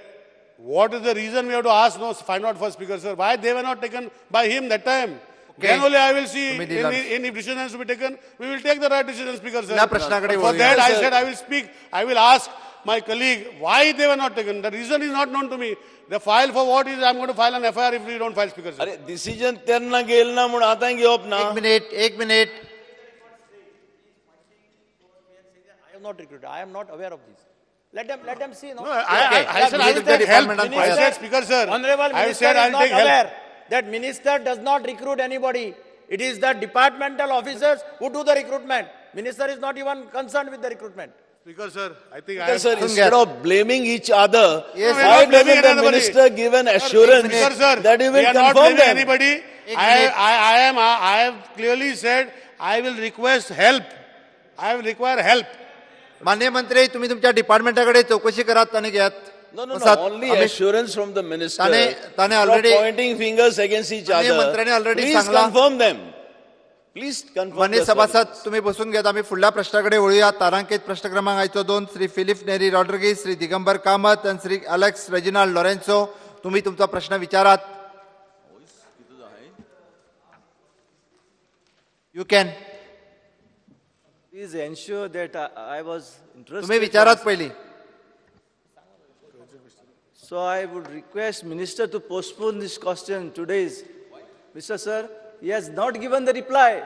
what is the reason we have to ask, no, find out first, Speaker sir, why they were not taken by him that time. Okay. Then only I will see if decision has to be taken, we will take the right decision, Speaker sir. For that, I said I will speak, I will ask my colleague why they were not taken. The reason is not known to me. The file for what is, I am going to file an FIR if we don't file, Speaker sir. Arre, decision terna gelna mun aata hai na. Ek minute. I have not recruited. I am not aware of this. Let them see. No, no I said I will take help. I said, Speaker sir. Honorable Minister is not aware that minister does not recruit anybody. It is the departmental officers who do the recruitment. Minister is not even concerned with the recruitment. Speaker sir, I think Speaker sir, instead of blaming each other, yes, why doesn't the minister give an assurance sir, sir, that he will we are not confirm blaming them? Anybody. I have clearly said I will request help. I will require help. माननीय मंत्री, तुम्ही तुमच्या डिपार्टमेंटाकडे चौकशी करात आणि घेयात. No, no, no. Only assurance from the minister. ताने already pointing fingers against each other. मंत्र्याने already Please सांगला. confirm them. Please confirm. माननीय सभासद, तुम्ही बसून घेत. आम्ही पुढल्या प्रश्नाकडे वळूया. तारांकित प्रश्न क्रमांक 2, श्री फिलिप नेरी रॉड्रिगीज, श्री दिगंबर कामत आणि श्री अलेक्स रेजिनाल्ड लॉरेन्सो, तुम्ही तुमचा प्रश्न विचारात. You can. Please ensure that I was interested. तुम्ही विचारात पहिली. So I would request Minister to postpone this question today's. Mr. Sir, he has not given the reply.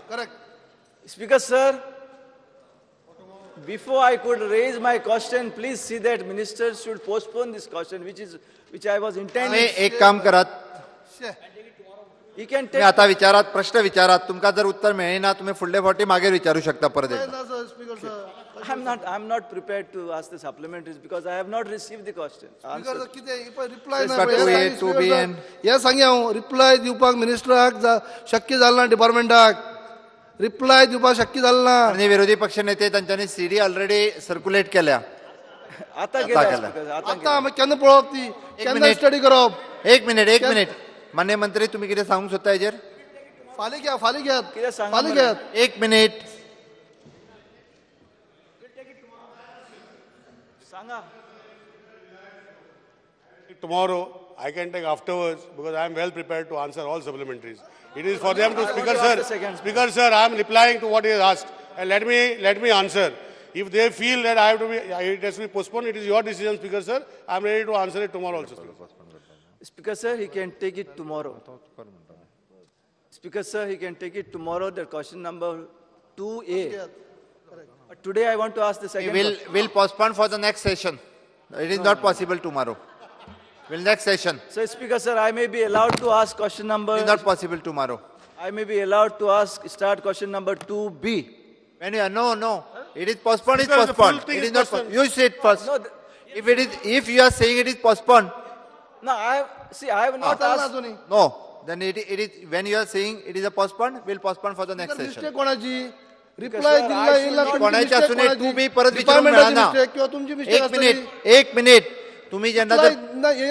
Correct. Speaker sir, before I could raise my question, please see that Minister should postpone this question, which I was intending. एक काम करात. He can take. आता विचारात, प्रश्न विचारात, तुमका जर उत्तर मेळना तुम्ही फुडले फावटी मागीर विचारू शकता परत एकदा. I'm not prepared to ask the supplementaries because I have not received the question. Speaker कितें रिप्लाय ना हे सांगी हांव रिप्लाय दिवपाक मिनिस्टराक शक्य जालें ना, डिपार्टमेंटाक रिप्लाय दिवपाक शक्य जालें ना. आनी विरोधी पक्ष नेते तांच्यांनी सीडी ऑलरेडी सर्क्युलेट केल्या. आतां आतां केन्ना पळोवप ती, केन्ना स्टडी करप. एक मिनिट, एक मिनिट. मान्य मंत्री तुम्ही कितें सांगूंक सोदता हेजेर? फाल्यां घ्या, फाल्यां घेयात, फाल्यां घेयात. एक मिनिट सांगा. Tomorrow I can take afterwards because I am well prepared to answer all supplementaries. It is for them to, Speaker sir, Speaker sir, I am replying to what he has asked, and let me answer. If they feel that I have to be, it has to be postponed, it is your decision, Speaker sir. I am ready to answer it tomorrow also. Speaker sir, he can take it tomorrow. Speaker sir, he can take it tomorrow. The question number 2A. But today I want to ask the second. We'll postpone for the next session. It is not possible tomorrow. Will next session. So, Speaker sir, I may be allowed to ask question number. It is not possible tomorrow. I may be allowed to ask start question number 2B. When you are, no, it is postponed. It is postponed. It is not. You say it first. No, if it is, if you are saying it is postponed. No, I have not asked. No, then it is when you are saying it is a postponed, we'll postpone for the next session. Mistake कोणाची? Reply दिला कोणाची असून 2B परत विचारूंक मेळना. एक minute, एक minute. तुम्ही जेन्ना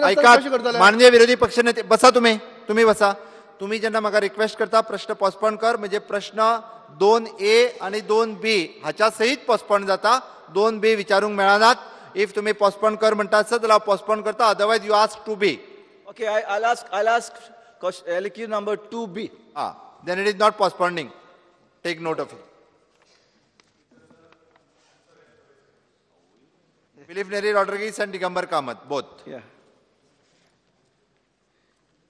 ऐका, माननीय विरोधी पक्ष नेते बसा, तुम्ही बसा. तुम्ही जेन्ना म्हाका रिक्वेस्ट करता प्रश्न पोस्टपोन कर, म्हणजे प्रश्न 2A आणि 2B हाच्या सहित पोस्टपोन जाता. 2B विचारूंक मेळनात. If तुम्ही पोस्टपोन कर म्हणटा आसत जाल्यार हांव पोस्टपोन करता, otherwise you ask 2B. Okay, I'll ask LQ number 2B. Then it is not postponing. Take note of it. Filipe Neri Rodrigues and Digambar Kamat, both. Yeah.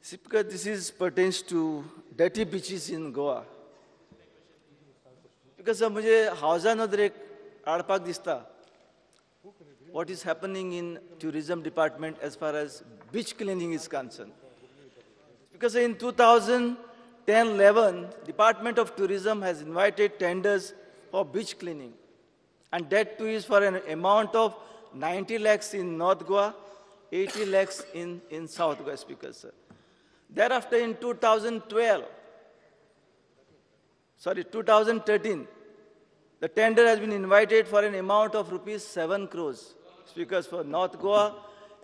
Speaker, this is pertains to dirty beaches in Goa. Because मुझे हावजा नदरेक आडपाक दिसता what is happening in tourism department as far as beach cleaning is concerned. Because in 2010-11, Department of Tourism has invited tenders for beach cleaning. And that too is for an amount of 90 lakhs in North Goa, 80 lakhs in South Goa, Speaker sir. Thereafter in 2013, the tender has been invited for an amount of rupees 7 crores, Speakers, for North Goa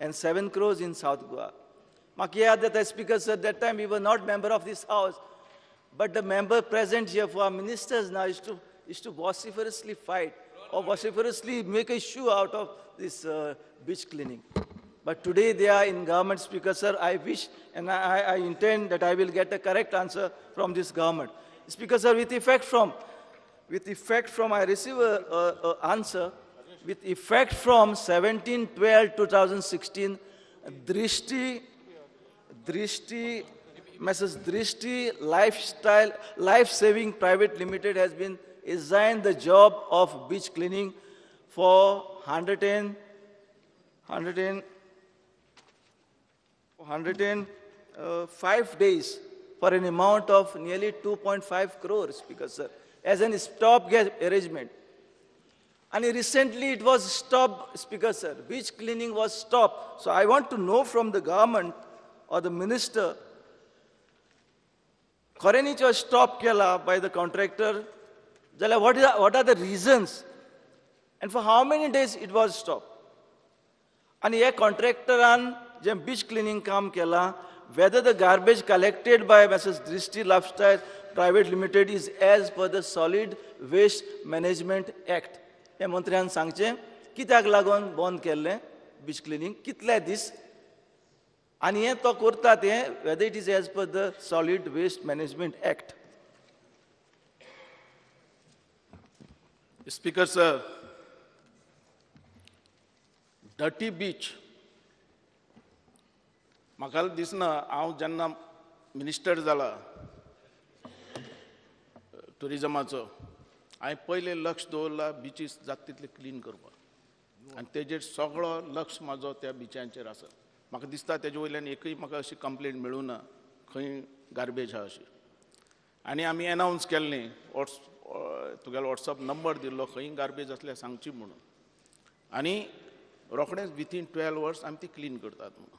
and 7 crores in South Goa. Makia, Speaker sir, that time we were not member of this house, but the member present here for our ministers now is to vociferously fight or vociferously make a issue out of this beach cleaning. But today they are in government, Speaker sir. I wish and I intend that I will get a correct answer from this government. Speaker sir, with effect from, I receive a answer, with effect from 17/12/2016, Mrs. Drishti Lifestyle Life Saving Private Limited has been assigned the job of beach cleaning for 105 days for an amount of nearly 2.5 crores, Speaker sir, as an stopgap arrangement. And recently it was stopped, Speaker sir. Beach cleaning was stopped. So I want to know from the government or the minister, खऱ्यांनीच was stopped केला by the contractor, what are the reasons and for how many days it was stopped? And ह्या कॉन्ट्रॅक्टरान जे beach cleaning काम केला, whether the garbage collected by Messrs. Drishti Lifestyle Private Limited is as per the Solid Waste Management Act. हे मंत्र्यान सांगचें कित्याक लागून बंद केल्लें बीच क्लिनींग, कितले दीस, आनी हें तो करता तें whether it is as per the Solid Waste Management Act. Speaker sir, dirty beach म्हाका दिसना हांव जेन्ना मिनिस्टर जाला ट्युरिजमाचो हांवें पयलें लक्ष दवरलां बिचीस जाता तितले क्लीन करपाक आनी तेजेर सगळो लक्ष म्हाजो त्या बिचांचेर आसा. म्हाका दिसता तेजे वयल्यान एकूय म्हाका अशी कंप्लेन मेळूं ना खंय गार्बेज आहा अशी. आनी आमी एनावन्स केल्लें तुगेलो वॉट्सअप नंबर दिल्लो खंय गार्बेज आसल्यार सांगची म्हणून आनी रोखडेंच विथीन 12 वर्स आमी ती क्लीन करतात म्हणून.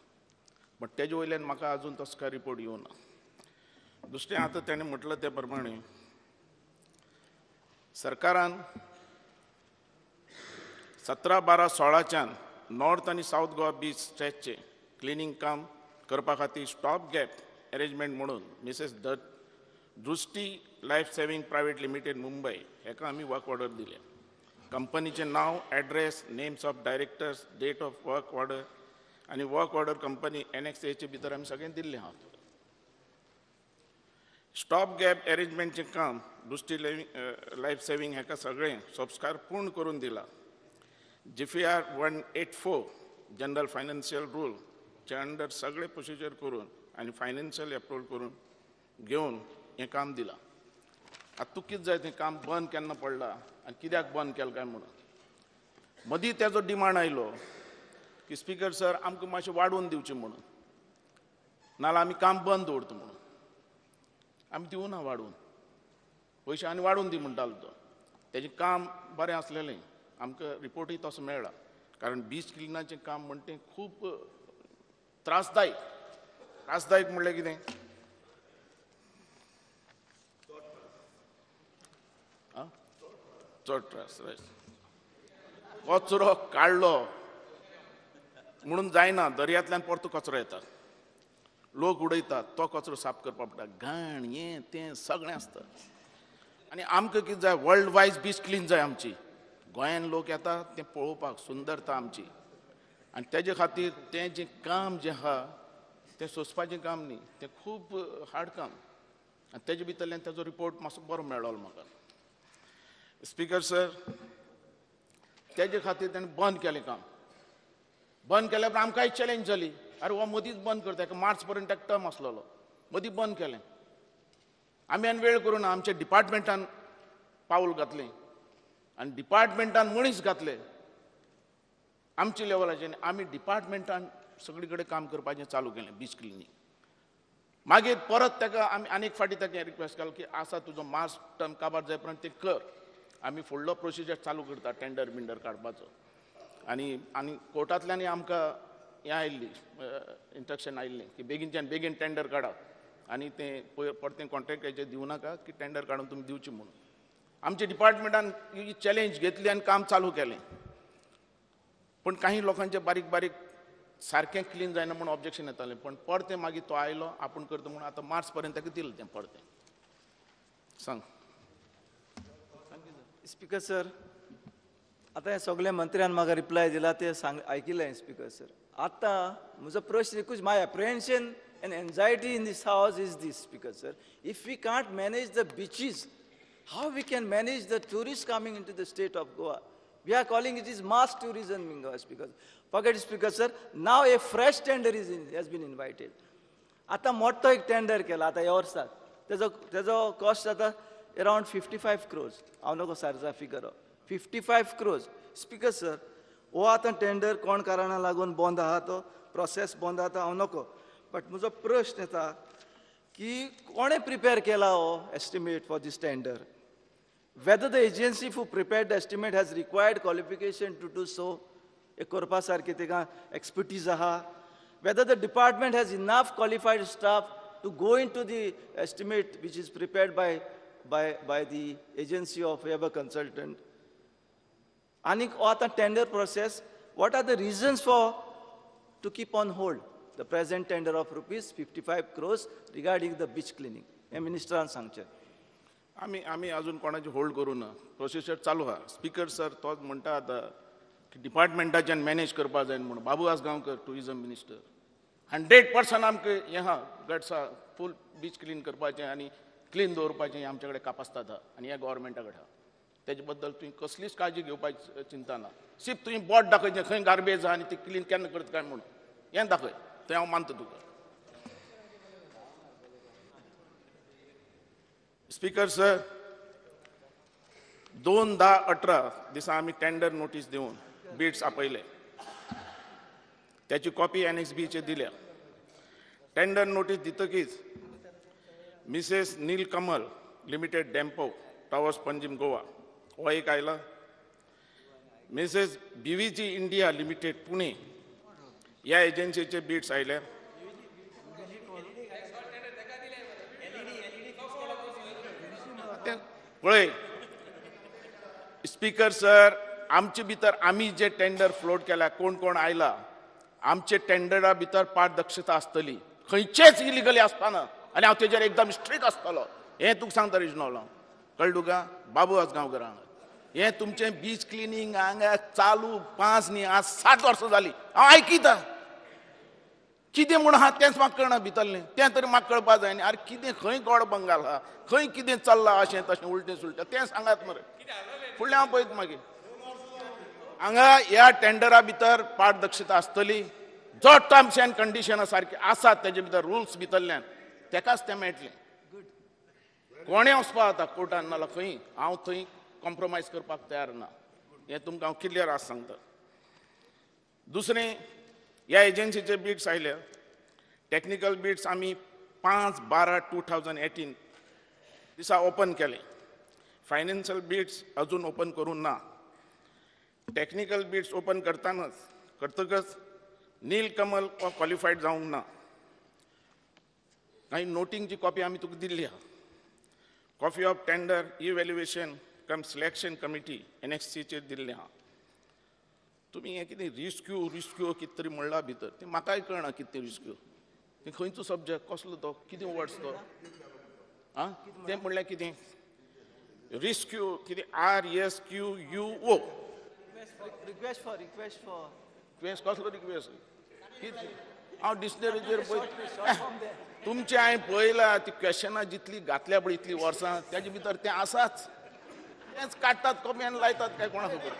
बट तेजे वयल्यान म्हाका आजून तसो कांय रिपोर्ट येवना. दुसरें आतां तेणें म्हटलां ते प्रमाणे सरकारान 17/12/16च्यान नॉर्थ आनी सावथ गोवा बीच स्ट्रेचचें क्लिनींग काम करपा खातीर स्टॉप गॅप अरेंजमेंट म्हणून Mrs Drushti life saving private limited Mumbai हेका आमी वर्क ऑर्डर दिल्या. कंपनीचें नांव, address, names of directors, date of work order आनी वर्क ऑर्डर कंपनी एनएक्स एचे भितर आमी सगळें दिल्लें आहा. स्टॉप गॅप अरेंजमेंटचें काम दृश्टी लायफ सेव्हिंग हेका सगळें संस्कार पूर्ण करून दिला. GFR 184 general financial रूलच्या अंडर सगळे प्रोसिजर करून आनी फायनान्शियल अप्रुवल करून घेवन हें काम दिलां. आतां तूं कितें जाय तें काम बंद केन्ना पडलां आनी कित्याक बंद केलें काय म्हणून मदीं तेजो डिमांड आयलो की स्पीकर सर आमकां मातशें वाडोवन दिवचें म्हणून, नाजाल्यार आमी काम बंद दवरता म्हणून. आमी दिवना वाडोवन, पयशे आनी वाडोवन दी म्हणटालो तो. तेजें काम बरें आसलेलें, आमकां रिपोर्टूय तसो मेळ्ळा. कारण बीच क्लिनाचें काम म्हणटा तें खूब त्रासदायक. त्रासदायक म्हणल्यार कितें, चड त्रास. कचरो काडलो म्हणून जायना, दर्यांतल्यान परतो कचरो येता, लोक उडयतात, तो कचरो साफ करपाक पडटा, घाण हें तें सगळें आसता. आनी आमकां कितें जाय, वर्ल्ड वायज बीच क्लीन जाय आमची. गोंयान लोक येता तें पळोवपाक सुंदरता आमची आनी तेजे खातीर तें जें काम जें आहा तें सोंसपाचें काम न्ही, तें खूब हार्ड काम. आनी तेजे भितरल्यान तेजो रिपोर्ट मातसो बरो मेळ्ळो म्हाका. स्पीकर सर तेजे खातीर तेणें बंद केलें काम. बंद केल्या उपरांत आमकांय चॅलेंज जाली, अरे हो मदींच बंद करता, एका मार्च पर्यंत ताका टर्म आसलेलो, मदीं बंद केलें. आमी आनी वेळ करूं ना, आमच्या डिपार्टमेंटान पावल घातलें आनी डिपार्टमेंटान मनीस घातले आमच्या लेवलाचेर. आमी डिपार्टमेंटान सगळे कडेन काम करपाचें चालू केलें बीच क्लिनींग. मागीर परत ताका आमी आनीक फावटी ताका रिक्वेस्ट केलो की आसा तुजो मार्च टर्म काबार जाय पर्यंत तें कर, आमी फुडलो प्रोसिजर चालू करता टेंडर बिंडर काडपाचो. आनी आनी कोर्टांतल्यानय आमकां हें आयिल्ली इंस्ट्रक्शन आयिल्लें की बेगीनच्यान बेगीन टेंडर काडात आनी तें परतें कॉन्ट्रॅक्टाचेर दिवं नाका की टेंडर काडून तुमी दिवची म्हणून. आमच्या डिपार्टमेंटान ही चॅलेंज घेतली आनी काम चालू केलें. पूण काही लोकांचे बारीक बारीक सारकें क्लीन जायना म्हूण ऑब्जेक्शन येतालें, पण परतें मागीर तो आयलो आपूण करता म्हणून आतां मार्च पर्यंत ताका दिलें तें परतें. सांग स्पीकर सर, आतां हे सगळे मंत्र्यान म्हाका रिप्लाय दिला ते सांग आयकिलें स्पीकर सर. आतां म्हजो प्रश्न एकूच, my apprehension and anxiety in this house is this speaker sir, if we can't manage the beaches, how we can manage the tourist coming into the state of Goa? We are calling it is mass tourism in Goa, speaker. Forget speaker sir, now a fresh tender is has been invited. आतां मोठो एक tender केला आतां ह्या वर्साक, तेजो cost जाता around 55 crores. हांव नको सारचा फिगर, 55 crores. Speaker sir, हो आतां टेंडर कोण कारणां लागून बंद आहा, तो प्रोसेस बंद आहा तो हांव नको. बट म्हजो प्रश्न येता की कोणें प्रिपेर केला हो estimate for this tender? Whether the agency who prepared the estimate has required qualification to do so, हे करपा सारकें ताका एक्सपर्टीज आहा? Whether the department has enough qualified staff to go into the estimate which is prepared by the agency of whoever consultant. आनीक हो आतां tender process, what are the reasons for to keep on hold the present tender of rupees 55 crores regarding the beach cleaning? हें मिनिस्टरान सांगचें. आमी आमी अजून कोणाचे hold करूं ना, प्रोसिजर चालू आहा. स्पीकर सर तोच म्हणटा आतां की डिपार्टमेंटाच्यान मॅनेज करपा जाय म्हणून. बाबू आजगांवकर टुरिजम मिनिस्टर 100% आमकां हें आहा, गट्स आहा, फूल बीच क्लीन करपाचें आनी क्लीन दवरपाचें हें आमचे कडेन कापास्ताद आहा आनी ह्या गव्हर्मेंटा कडेन आहा. तेजे बद्दल तुवें कसलीच काळजी घेवपाची चिंता ना. सिर्फ तुवें बोट दाखयचें खंय गार्बेज आहा आनी ती क्लीन केन्ना करता काय म्हणून हें दाखय, तें हांव मानता तुका. स्पीकर सर, 2/10/18 दिसा आमी टेंडर नोटीस दिवन बिड्स आपयले, त्याची कॉपी एनएक्स बीचेर दिल्या. टेंडर नोटीस दितकीच Mrs Neelkamal limited Dempo towers Panjim Goa हो एक आयला, Mrs BVG India limited Pune ह्या एजन्सीचे बिड्स आयले. पळय स्पीकर सर, आमचे भितर आमी जे टेंडर फ्लोट केल्या, कोण कोण आयला, आमचे टेंडरा भितर पारदर्शकता आसतली, खंयचेच इलिगली आसपाना आनी हांव तेजेर एकदम स्ट्रिक्ट आसतलो, हें तुका सांगता रिजनल. हांव कळ्ळें तुका? बाबू आजगांवकर हांगा हें तुमचें बीच क्लिनींग हांगा चालू 5 न्ही आज 7 वर्सां जालीं हांव आयकिता. कितें म्हूण आहा तेंच म्हाका कळना भितरलें, तें तरी म्हाका कळपा जाय न्ही. आरे कितें खंय गोड बंगाल आहा, खंय कितें चल्लां अशें तशें उलटें सुलटें तें सांगात मरे. फुडलें हांव पळयत मागीर. हांगा ह्या टेंडरा भितर पारदर्शकता आसतली, जो टर्म्स एंड कंडिशनां सारकी आसात तेजे भितर रुल्स भितरल्यान तेकाच तें मेळटलें. कोणें वचपा जाता कोर्टान नाल्यार खंय, हांव थंय कॉम्प्रोमायज करपाक तयार ना, हें तुमकां हांव क्लियर आज सांगता. दुसरें, ह्या एजन्सीचे बिड्स आयल्या, टॅक्निकल बिड्स आमी 5/12/2018 दिसा ओपन केले. फायनान्शियल बिड्स अजून ओपन करूंक ना. टॅक्निकल बिड्स ओपन करतकच नीलकमल क्वॉलिफायड जावंक ना. कांय नोटिंगची कॉपी आमी तुका दिल्ली आहा. Copy of tender evaluation cum selection committee एनएक्सीचेर दिल्लें आहा. तुमी हें कितें रिस्क्यू रिस्क्यू कितें तरी म्हणलां भितर, तें म्हाकाय कळना कितें रिस्क्यू, तें खंयचो सब्जॅक्ट कसलो तो, कितें वर्ड्स तो, आं तें म्हणल्यार कितें रिस्क्यू कितें RSQUO. Request for request for request कसलो रिक्वेस्ट? हांव डिक्शनरीचेर पळय तुमचें हांवें पळयलां ती क्वेशनां जितली घातल्या पळय इतलीं वर्सां तेजे भितर तें आसाच, तेंच काडटात कॉपी आनी लायतात काय कोणाक खबर.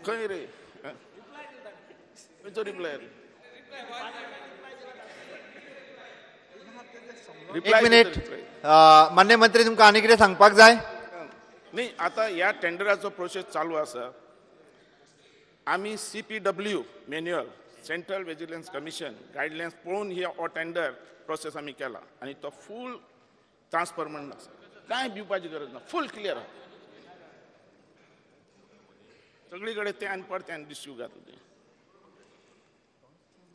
खंय रे खंयचो रिप्लाय रे? एक मिनिट, मान्य मंत्री तुमकां आनी कितें सांगपाक जाय? न्ही, आतां ह्या टेंडराचो प्रोसेस चालू आसा. आमी CPW manual central vigilance commission guidelines पळोवन ही हो टेंडर प्रोसेस आमी केला आनी तो फूल ट्रान्सपरंट आसा, कांय भिवपाची गरज ना, फूल क्लियर आसा सगळी कडेन. तें आनी परतें आनी डिस्यू घातला तें.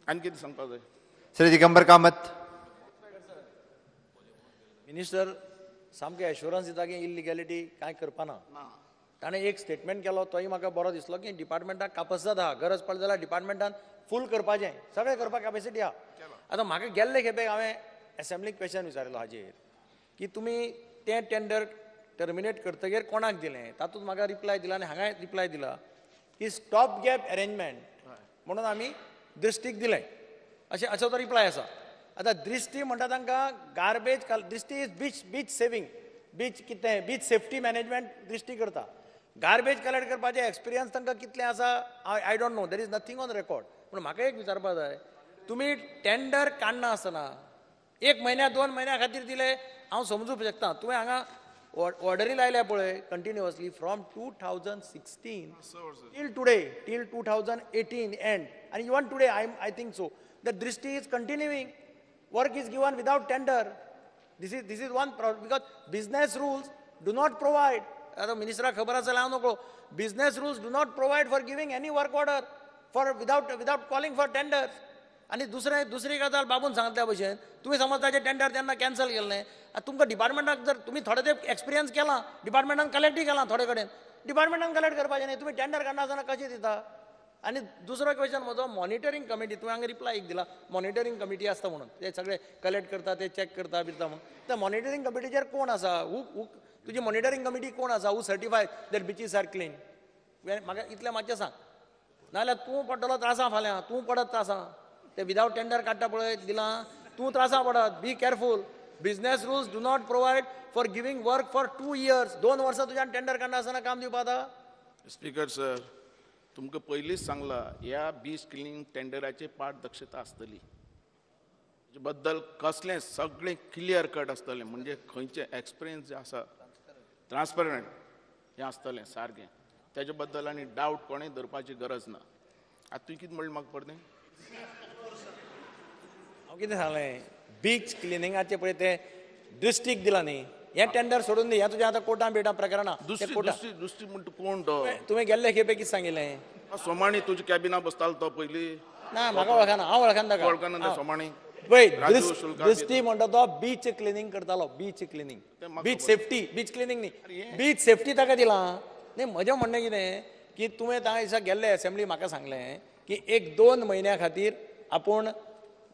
आनी कितें सांगपाक जाय? श्री दिगंबर कामत. मिनिस्टर सामकें एश्योरन्स दिता की इलिगॅलिटी कांय करपाना. ताणें एक स्टेटमेंट केलो तोय म्हाका बरो दिसलो की डिपार्टमेंटाक कापसाद आहा, गरज पडली जाल्यार डिपार्टमेंटान फूल करपाचें, सगळें करपाक कॅपेसिटी आहा. आतां म्हाका गेल्ले खेपेक हांवें एसेंब्लीक क्वेशन विचारिल्लो हाजेर की तुमी तें टेंडर टर्मिनेट करतगीर कोणाक दिलें, तातूंत म्हाका रिप्लाय दिला आनी हांगाय रिप्लाय दिला की स्टॉप गॅप अरेंजमेंट म्हणून आमी दृश्टीक दिलें, अशें असो तो रिप्लाय आसा. आतां दृश्टी म्हणटा तांकां garbage, Drishti is beach beach saving, beach कितें बीच सेफ्टी मॅनेजमेंट दृश्टी करता. गार्बेज कलेक्ट करपाचें एक्सपिरियन्स तांकां कितलें आसा I don't know, there is nothing on record. पूण म्हाका एक विचारपा जाय, तुमी टेंडर काडना आसतना 1 म्हयन्या 2 म्हयन्या खातीर दिले हांव समजूंक शकता. तुवें हांगा ऑर्डरी लायल्या पळय continuously from 2016 till today, till 2018 end, आनी even today I think so the Drishti is continuing, work is given without tender. This is one problem because business rules do not provide. आतां मिनिस्टराक खबर आसा जाल्यार हांव नकळो, business rules do not provide for giving any work order for without calling for tenders. आनी दुसरी गजाल बाबून सांगता त्या भशेन तुमी समज ताजें टेंडर तेन्ना कॅन्सल केल्लें, आतां तुमकां डिपार्टमेंटाक जर तुमी थोडे तेंप एक्सपिरियन्स केला, डिपार्टमेंटान कलेक्टूय केलां थोडे कडेन, डिपार्टमेंटान कलेक्ट करपाचें न्ही, तुमी टेंडर काडना आसतना कशें दिता? आनी दुसरो क्वेशन म्हजो, मॉनिटरींग कमिटी, तुवें हांगा रिप्लाय एक दिला मॉनिटरींग कमिटी आसता म्हणून, ते सगळे कलेक्ट करता, ते चॅक करता बिरता म्हणून, त्या मॉनिटरींग कमिटीचेर कोण आसा? हू तुजी मॉनिटरींग कमिटी कोण आसा? Who certify that beaches are clean? म्हाका इतलें मातशें सांग, नाजाल्यार तूं पडटलो त्रासां फाल्यां, तूं पडत त्रासां, ते विदावट टेंडर काडटा पळय दिलां, तूं त्रासां पडत. Be careful, business rules do not provide for giving work for 2 years. 2 वर्सां तुज्यान टेंडर काडना आसतना काम दिवपा आतां? स्पीकर सर, तुमकां पयलींच सांगलां ह्या बीच क्लिनींग टेंडराचे पारदर्शकता आसतली, बद्दल कसलें सगळें क्लियर कट आसतलें, म्हणजे खंयचें एक्सपिरियन्स जे आसा ट्रान्सपरंट हें आसतलें सारकें, तेजे बद्दल आनी डावट कोणें धरपाची गरज ना. आतां तुवें कितें म्हणलें म्हाका परतें? हांव कितें सांगलें, बीच क्लिनिंगाचें पळय तें डिस्ट्रिक्ट दिलां न्ही, हें टेंडर सोडून दी, हें तुजें आतां कोर्टान बिर्टां प्रकरणां. दुसरी दुसरी म्हणटा कोण तो? तुवें गेल्ले खेपे कितें सांगिल्लें? सोमाणी तुज्या कॅबिना बसतालो तो पयलीं. ना म्हाका वळखना, हांव वळखना ताका. वळखना सोमाणी. पळय दृश्टी म्हणटा तो बीच क्लिनींग करतालो, beach cleaning, beach safety, beach cleaning न्ही, बीच सेफ्टी ताका दिलां न्ही. म्हजें म्हणणें कितें की तुवें त्या दिसा गेल्ले एसेंब्ली म्हाका सांगलें की 1-2 म्हयन्या खातीर आपूण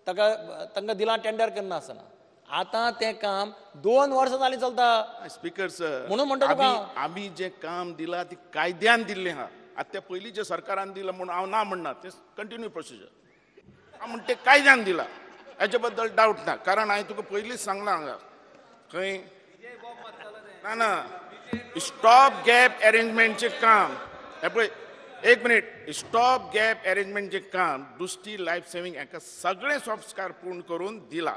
ताका तांकां दिलां टेंडर करनासतना, आतां तें काम 2 वर्सां जालीं चलता. स्पीकर सर, म्हणून म्हणटा तुका आमी जें काम दिलां ती कायद्यान दिल्लें आहा. आतां तें पयलींचें सरकारान दिलां म्हणून हांव ना म्हणना, तें कंटिन्यू प्रोसिजर. हांव म्हणटा तें कायद्यान दिलां, हेजे बद्दल डावट ना, कारण हांवें तुका पयलींच सांगलां हांगा खंय ना ना स्टॉप गॅप अरेंजमेंटचें काम हें पळय, एक मिनीट, स्टॉप गॅप अरेंजमेंटचें काम दुसरी लायफ सेवींग हाका सगळें संस्कार पूर्ण करून दिला.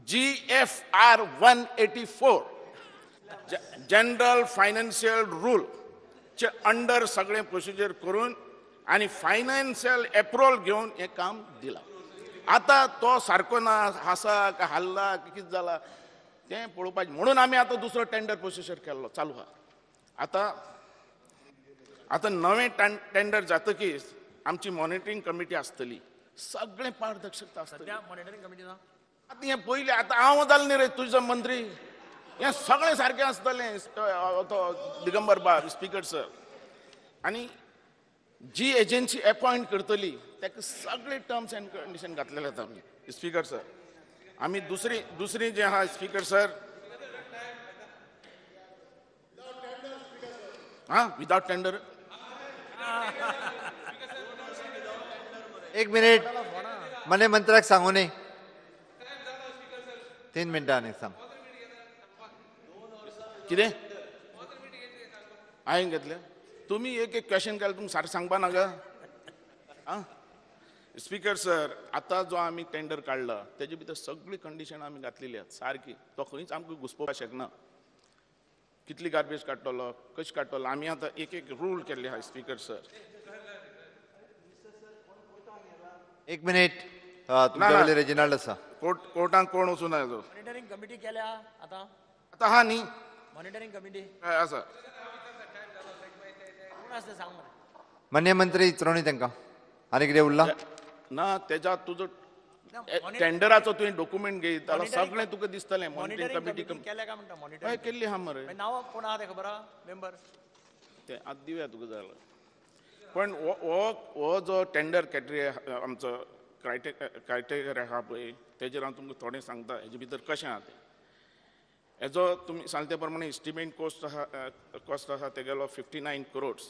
GFR 184 general financial rule चे अंडर सगळें प्रोसिजर करून आनी फायनान्शियल एप्रुवल घेवन हें काम दिलां. आतां तो सारको ना आसा काय हाल्ला कितें जाला तें पळोवपाचें, म्हणून आमी आतां दुसरो टेंडर प्रोसिजर केल्लो चालू आहा. आतां आतां नवें टेंडर जातकीच आमची मॉनिटरींग कमिटी आसतली, सगळें पारदर्शकता आसतली. मॉनिटरींग कमिटी ना आतां हें पयलें आतां हांव जालें न्ही रे तुजो मंत्री, हें सगळें सारकें आसतलें. तो दिगंबर बाब स्पीकर सर, आनी जी एजन्सी एपॉयंट करतली ताका सगळे टर्म्स एंड कंडिशन घातलेले आतां आमी. स्पीकर सर, आमी दुसरी दुसरी जें आहा स्पीकर सर, आं विदाउट टेंडर. एक मिनिट, मने मंत्र्याक सांगू न्ही, 3 मिनटां आनी सांग कितें हांवें घेतलें. तुमी एक एक क्वेश्चन केलें तुमकां सारकें सांगपा नाका. आं स्पीकर सर, आतां जो आमी टेंडर काडला तेजे भितर सगळी कंडिशन आमी घातलेली आहात सारकी, तो खंयच आमकां घुसपोवपाक शकना. कितली गार्बेज काडटलो, कशें काडटलो, आमी आतां एक एक रूल केल्ले आहा. स्पीकर सर एक मिनिट, तुमच्या रेजिनाल्ड आसा. कोर्टान कोण वचूं ना. मॉनिटरींग कमिटी केल्या आतां, आतां आहा न्ही मॉनिटरींग कमिटी आसा. मान्य मंत्री इचरोणी तांकां आनी कितें उरलां ना तेज्या तुजो टेंडराचो तुवें डॉक्युमेंट घेत जाल्यार सगळें तुका दिसतलें. मॉनिटरींग कमिटी हय केल्ली आहा मरे, नांव कोण आहा तें खबर आहा मेंबर तें आतां दिवया तुका जाल्यार. पण हो जो टेंडर कॅटरी आमचो क्रायटेरिया आहा पळय तेजेर हांव तुमकां थोडें सांगता हेजे भितर कशें आहा तें. हेजो तुमी सांगले ते प्रमाणे एस्टिमेट कॉस्ट आहा, कॉस्ट आहा तेगेलो 59 crores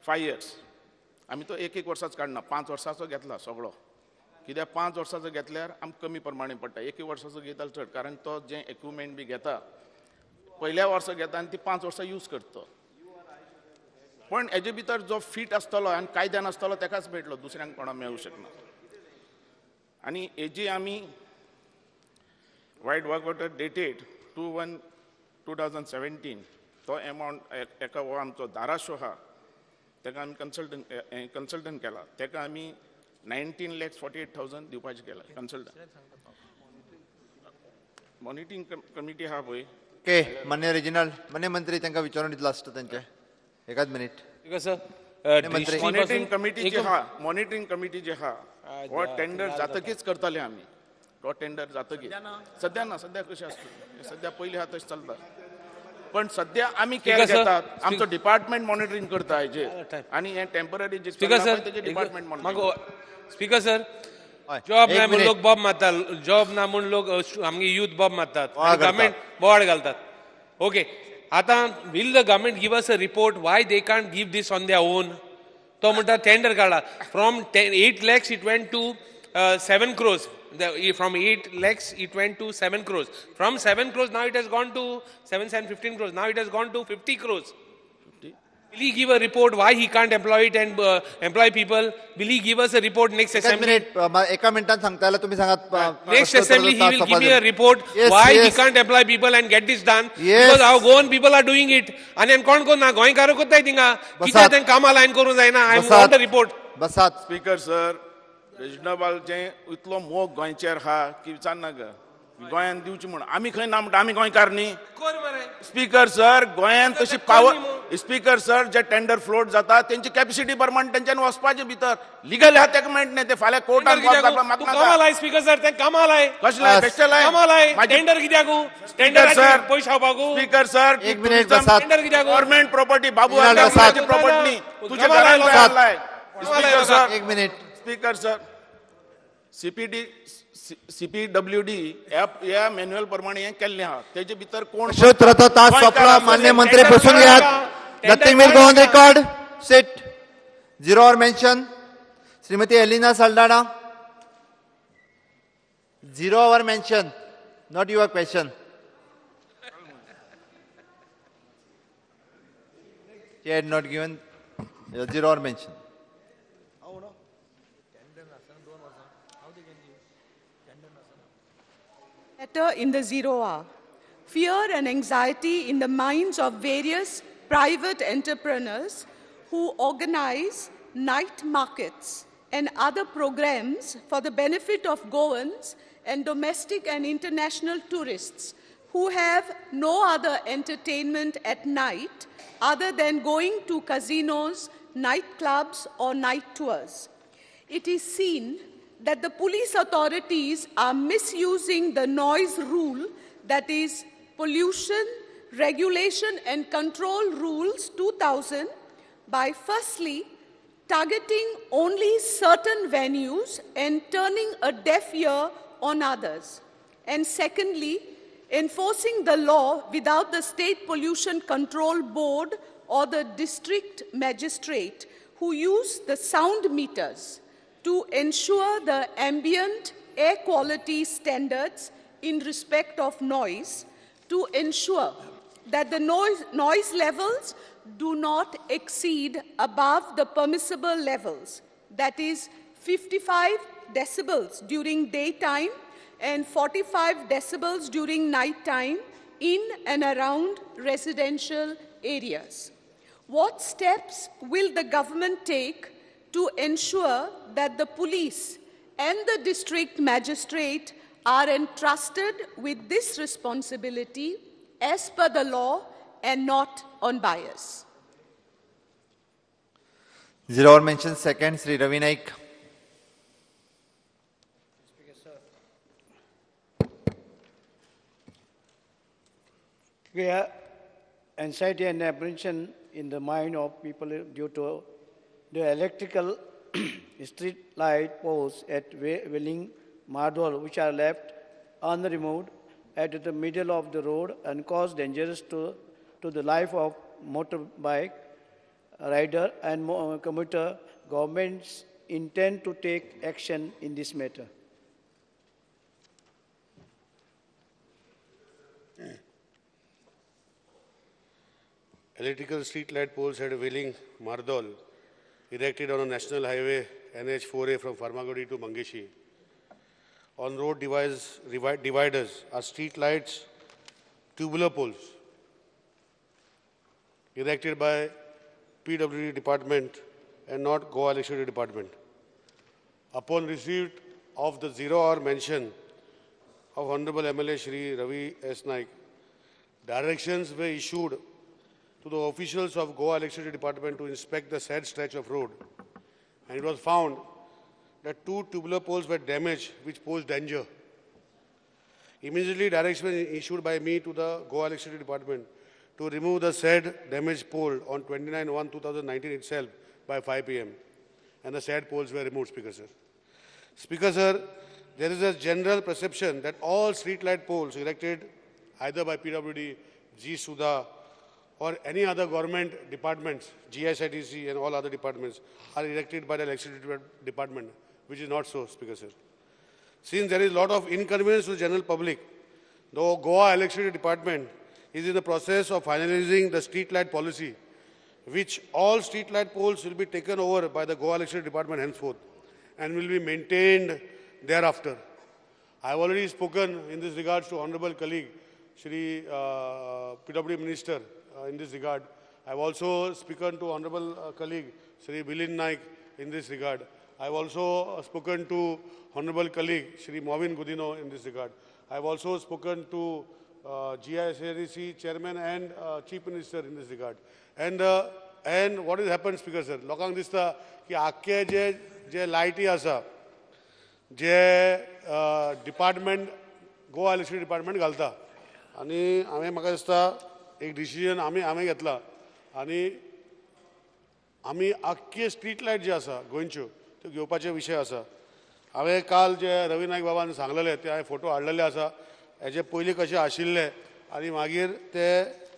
5 years. आमी तो एक एक वर्साच काडना, 5 वर्साचो घेतला सगळो, कित्याक 5 वर्साचो घेतल्यार आमकां कमी प्रमाणे पडटा, एक एक वर्साचो घेता चड, कारण तो जें इक्विपमेंट बी घेता पयल्या वर्सा घेता आनी ती 5 वर्सां यूज करता. पण हेजे भितर जो फीट आसतलो आनी कायद्यान आसतलो तेकाच मेळटलो, दुसऱ्यांक कोणाक मेळूंक शकना. आनी हेजी आमी वायट वर्क ऑर्डर डेटेड 2/1/2017 तो एमावंट एका हो आमचो धाराशिव आहा तेका आमी कन्सल्टंट केला, तेका आमी 19,48,000 दिवपाचें केला कन्सल्टंट. मॉनिटरींग कमिटी आहा पळय. ओके मान्य रेजिनाल्ड, मान्य मंत्री तांकां विचारून दितलो आसता तेंचे. एकाच minute. Sir, monitoring committee जी आहा, मॉनिटरींग कमिटी जी आहा हो टेंडर जातकीच करताले आमी, तो टेंडर जातकीच. सद्या ना, सद्या कशें आसता, सद्या पयलीं आहा तशें चलता, पण सद्या आमी केअर घेतात, आमचो डिपार्टमेंट मॉनिटरींग करता हेजेर, आनी हें टेम्पररी जे तेजें department monitoring. Speaker sir, job ना म्हूण लोक बॉब मारतात, जॉब ना म्हूण लोक आमगे यूथ बॉब मारतात, गव्हर्मेंट बोवाळ घालतात. ओके, आतां will the government give us a report why they can't give this on their own? तो म्हणटा टेंडर काडला, from 8 lakhs it went to 7 crores. From 8 lakhs it went to 7 crores. From 7 crores now it has gone to 7, 7, 15 crores. Now it has gone to 50 crores. 50? Will he give a report why he can't employ it and employ people? Will he give us a report next assembly? एका मिनिटात सांगता जाल्यार तुमी सांगात. Next assembly he will give me a report why he can't employ people and get this done. Yes. Because our Goan people are doing it. आनी कोण कोण ना गोंयकार कोत्ताय थिंगा कित्याक तें कामां लायन करूंक जायना. I want a report. बसात. स्पीकर सर, रेजिनाबालचें इतलो मोग गोंयचेर आहा की विचारनाका. गोंयान दिवची म्हूण आमी खंय ना म्हणटा, आमी गोंयकार न्ही. स्पीकर सर, गोंयान तशी पावर. स्पीकर सर, जे टेंडर फ्लोट जाता तेंची कॅपॅसिटी प्रमाण तेंच्यानी वचपाचें भितर लिगल आहा तेका मेळट न्ही. ते फाल्यां कोर्टान कामां स्पीकर सर, तें कामां लाय. कसलें बेश्टें लाय टेंडर कित्याक? टेंडर पयशे खावपाक. स्पीकर सर, एक मिनिट बसात. टेंडर कित्याक? गव्हर्मेंट प्रॉपर्टी बाबू प्रॉपर्टी न्ही, तुज्या घरान लाय. स्पीकर सर, एक मिनिट. स्पीकर सर, CPWD ह्या मॅन्युअल प्रमाणे हें केल्लें आहा. तेजे भितर कोण तास सोंपला. मान्य मंत्री बसून घेयात. Nothing will go on record. Sit. Zero hour mention. Shrimati Elina Saldanha. Zero hour mention, not your question. She had not given zero hour mention. Letter in the 0 hour. Fear and anxiety in the minds of various private entrepreneurs who organize night markets and other programs for the benefit of Goans and domestic and international tourists who have no other entertainment at night other than going to casinos, nightclubs, or night tours. It is seen that the police authorities are misusing the noise rule, that is Pollution Regulation and Control Rules 2000, by firstly targeting only certain venues and turning a deaf ear on others, and secondly, enforcing the law without the State Pollution Control Board or the district magistrate who use the sound meters to ensure the ambient air quality standards in respect of noise, to ensure that the noise levels do not exceed above the permissible levels, that is 55 decibels during daytime and 45 decibels during nighttime in and around residential areas. What steps will the government take to ensure that the police and the district magistrate are entrusted with this responsibility as per the law and not on bias? Zero hour mention second, Sri Ravi Naik. Fear, anxiety and apprehension in the mind of people due to the electrical street light poles at Welling Mardol, which are left unremoved at the middle of the road and cause dangers to the life of motorbike rider and commuter. Governments intend to take action in this matter. Electrical street light poles at Welling Mardol erected on a national highway NH4A from Farmagudi to Mangeshi. On road dividers are street lights, tubular poles erected by PWD department and not Goa Electricity Department. Upon receipt of the 0 hour mention of Honorable MLA Shri Ravi S. Naik, directions were issued to the officials of Goa Electricity Department to inspect the said stretch of road, and it was found that 2 tubular poles were damaged, which posed danger. Immediately, directions were issued by me to the Goa Electricity Department to remove the said damaged pole on 29/1/2019 itself by 5 p.m. and the said poles were removed, Speaker sir. Speaker sir, there is a general perception that all street light poles erected either by PWD, G Sudha, or any other government departments, GSIDC and all other departments, are erected by the electricity department, which is not so, Speaker sir. Since there is a lot of inconvenience to the general public, the Goa Electricity Department is in the process of finalizing the street light policy, which all street light poles will be taken over by the Goa Electricity Department henceforth and will be maintained thereafter. I have already spoken in this regards to Honorable colleague, Shri PWD Minister in this regard. I have also spoken to Honorable colleague, Shri Milind Naik in this regard. I have also spoken to Honorable colleague, Shri Mauvin Godinho in this regard. I have also spoken to GISRC Chairman and Chief Minister in this regard. And what has happened, Speaker sir, लोकांक दिसता की आख्खे जे जे लायटी आसा जे department Goa electricity department घालता आनी हांवें म्हाका दिसता एक डिसिजन आमी हांवें घेतला आनी आमी आख्खे स्ट्रीट लायट जे आसा गोंयच्यो त्यो घेवपाचे विशय आसा. हांवें काल जे रवी नायक बाबान सांगलेले ते हांवें फोटो हाडलेले आसा. हेजे पयलीं कशें आशिल्ले आनी मागीर ते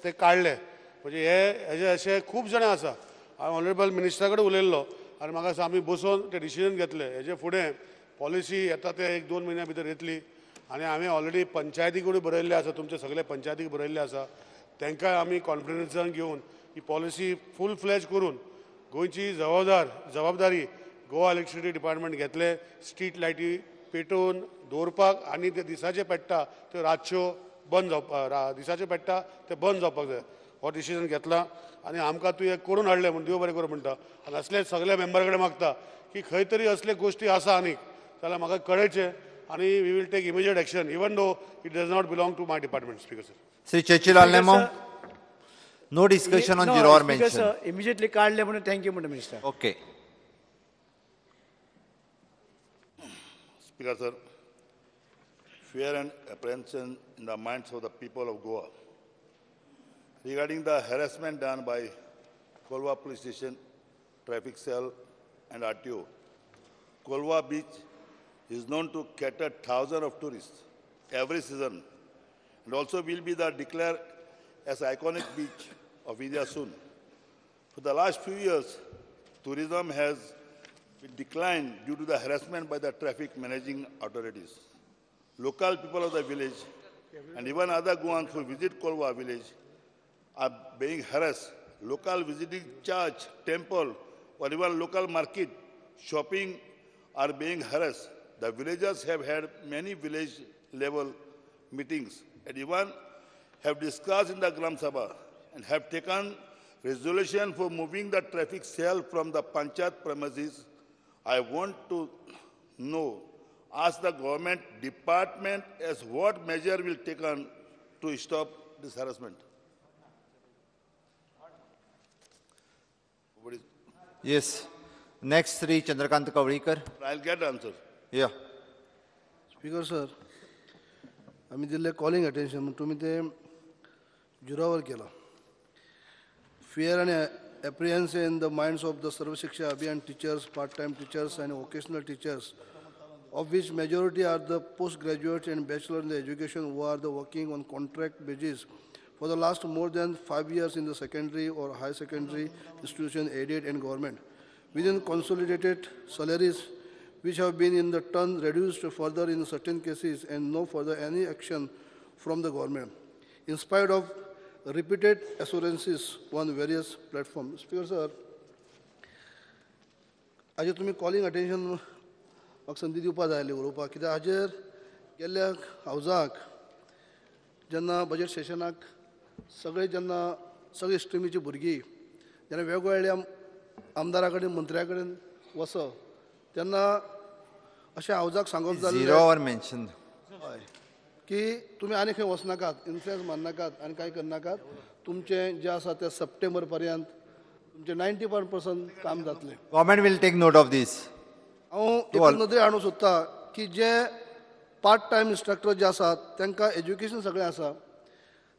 ते काडले म्हणजे हे हेजे अशे खूब जाणां आसा. हांवें ऑनरेबल मिनिस्टरा कडेन उलयल्लो आनी म्हाका दिसता आमी बसून ते डिसिजन घेतले. हेजे फुडें पॉलिसी येता ते 1-2 म्हयन्या भितर येतली आनी हांवें ऑलरेडी पंचायती कडेन बरयल्लें आसा, तुमचे सगळे पंचायतीक बरयल्लें आसा. तांकां आमी कॉन्फिडन्सान घेवन ही पॉलिसी फूल फ्लॅज करून गोंयची जबाबदारी गोवा इलेक्ट्रिसिटी डिपार्टमेंट घेतले. स्ट्रीट लायटी पेटोवन दवरपाक आनी ते दिसाचे पेट्टा त्यो रातच्यो बंद जावपाक, दिसाच्यो पेट्टा ते बंद जावपाक जाय हो डिसिजन घेतला आनी आमकां तूं हें करून हाडलें म्हूण देव बरें करूं म्हणटा. आनी असले सगल्या मेंबरा कडेन मागता की खंय तरी असले गोश्टी आसा आनीक जाल्यार म्हाका कळयचें आनी we will take immediate action even though it does not belong to my department. Speaker sir. Shri Churchill Alemao. No discussion on zero hour mention. Immediately काडले म्हणून thank you म्हणटा minister. Okay. Speaker sir, fear and apprehension in the minds of the people of Goa regarding the harassment done by Colva Police Station, Traffic Cell and RTO. Colva Beach is known to cater thousands of tourists every season and also will be the declared as iconic beach of India soon. For the last few years, tourism has declined due to the harassment by the traffic managing authorities. Local people of the village and even other Goans who visit Colva village are being harassed. Local visiting church, temple, or even local market shopping are being harassed. The villagers have had many village level meetings and even have discussed in the Gram Sabha and have taken resolution for moving the traffic cell from the Panchayat premises. I want to know, ask the government department as what measure will taken to stop this harassment. What is? Yes. Next, Shri Chandrakant Kavlikar. I'll get the answer. Yeah. Speaker sir, आमी दिल्ले calling attention म्हूण तुमी तें जुरावर केलां. Fear and apprehension in the minds of the Sarva Shiksha Abhiyan teachers, part-time teachers and vocational teachers, of which majority are the postgraduate and bachelor in the education who are the working on contract basis for the last more than 5 years in the secondary or high secondary institution, aided and government, within consolidated salaries which have been in the turn reduced further in certain cases and no further any action from the government, in spite of repeated assurances on various platforms. Speaker sir, हाजेर तुमी calling attention म्हाका संदी दिवपा जाय आसली उलोवपाक, कित्याक हाजेर गेल्ल्या हावजाक जेन्ना बजेट सेशनाक सगळे जेन्ना सगळे स्ट्रिमीची भुरगीं जेन्ना वेगवेगळ्या आमदारा कडेन मंत्र्या कडेन वच तेन्ना अशें हावजाक सांगप जालें झिरो our mention हय की तुमी आनी खंय वचनाकात, इन्फ्लुएन्स मारनाकात आनी कांय करनाकात, तुमचें जें आसा तें सप्टेंबर पर्यंत तुमचें 91% काम जातलें. Government will take note of this. हांव एक नदरे हाडूंक सोदता की जे पार्ट टायम इन्स्ट्रक्टर जे आसात तांकां एज्युकेशन सगळें आसा,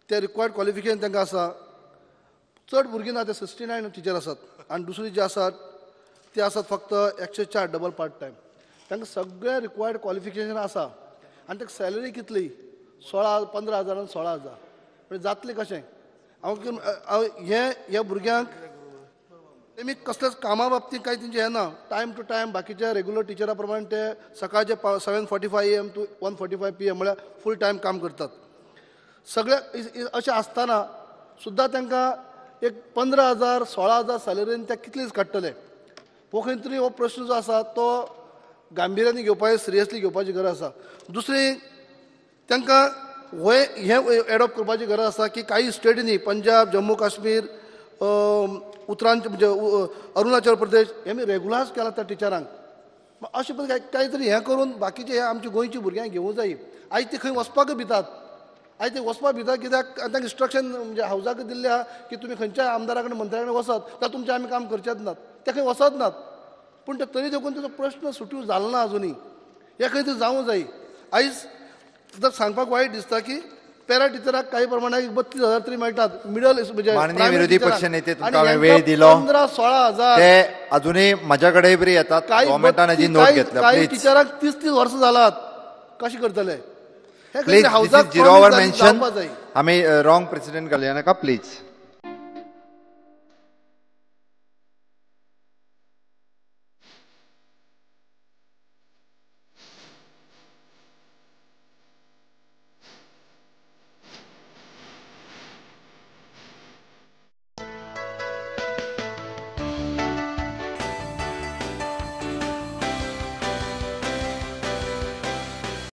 ते रिक्वायर्ड क्वॉलिफिकेशन तांकां आसा, चड भुरगीं ना, ते 69 टिचर आसात आनी दुसरी जे आसात ते आसात फक्त 104 डबल पार्ट टायम, तांकां सगळें रिक्वायर्ड क्वॉलिफिकेशन आसा आनी ताका सॅलरी कितली 15 हजार आनी 16 हजार म्हणजे जातलें कशें? हांव हें ह्या भुरग्यांक तेमी कसल्याच कामा बाबतींत कांय तेंचें हें ना, टायम टू टायम बाकीच्या रेगुलर टिचरा प्रमाणे ते सकाळचे 7:45 AM to 1:45 PM म्हळ्यार फूल टायम काम करतात. सगळे अशें आसतना सुद्दां तांकां एक 15,000 16,000 सॅलरीन ते कितले दीस काडटले. हो खंय तरी हो प्रश्न जो आसा तो गांभिर्यान घेवपाची, सिरियसली घेवपाची गरज आसा. दुसरी तांकां हें एडॉप्ट करपाची गरज आसा की काही स्टेटींनी पंजाब, जम्मू काश्मीर, उत्तरांचल म्हणजे अरुणाचल प्रदेश हे मी रेगुलरायज केला त्या टिचरांक. अशें पण कांय तरी हें करून बाकीचे हे आमच्या गोंयची भुरग्यांक घेवूं जाय. आयज ती खंय वचपाक भितात, आयज ते वचपाक भितात कित्याक तांकां इन्स्ट्रक्शन म्हणजे हावजाक दिल्लें आहा की तुमी खंयच्याय आमदारा कडेन मंत्र्या कडेन वचत जाल्यार तुमचें आमी काम करचेच नात, ते खंय वचत नात. पूण ते तरी देखून ताचो प्रश्न सुटू जालो ना अजुनूय, हें खंय तरी जावूं जाय. आयज जर सांगपाक वायट दिसता की पॅरा टिचराक काही प्रमाणात 32,000 तरी मेळटात मिडल म्हणजे माननीय विरोधी पक्ष नेते तुमकां हांवें वेळ दिलो 15-16,000 ते अजुनूय म्हज्या कडेन बी येतात. गव्हर्मेंटान हाजी नोट घेतल्या. काही टिचरांक 30-30 वर्सां जालात, कशें करतले? Please, this is zero hour mention. आमी रॉंग प्रेसिडेंट घालया नाका प्लीज.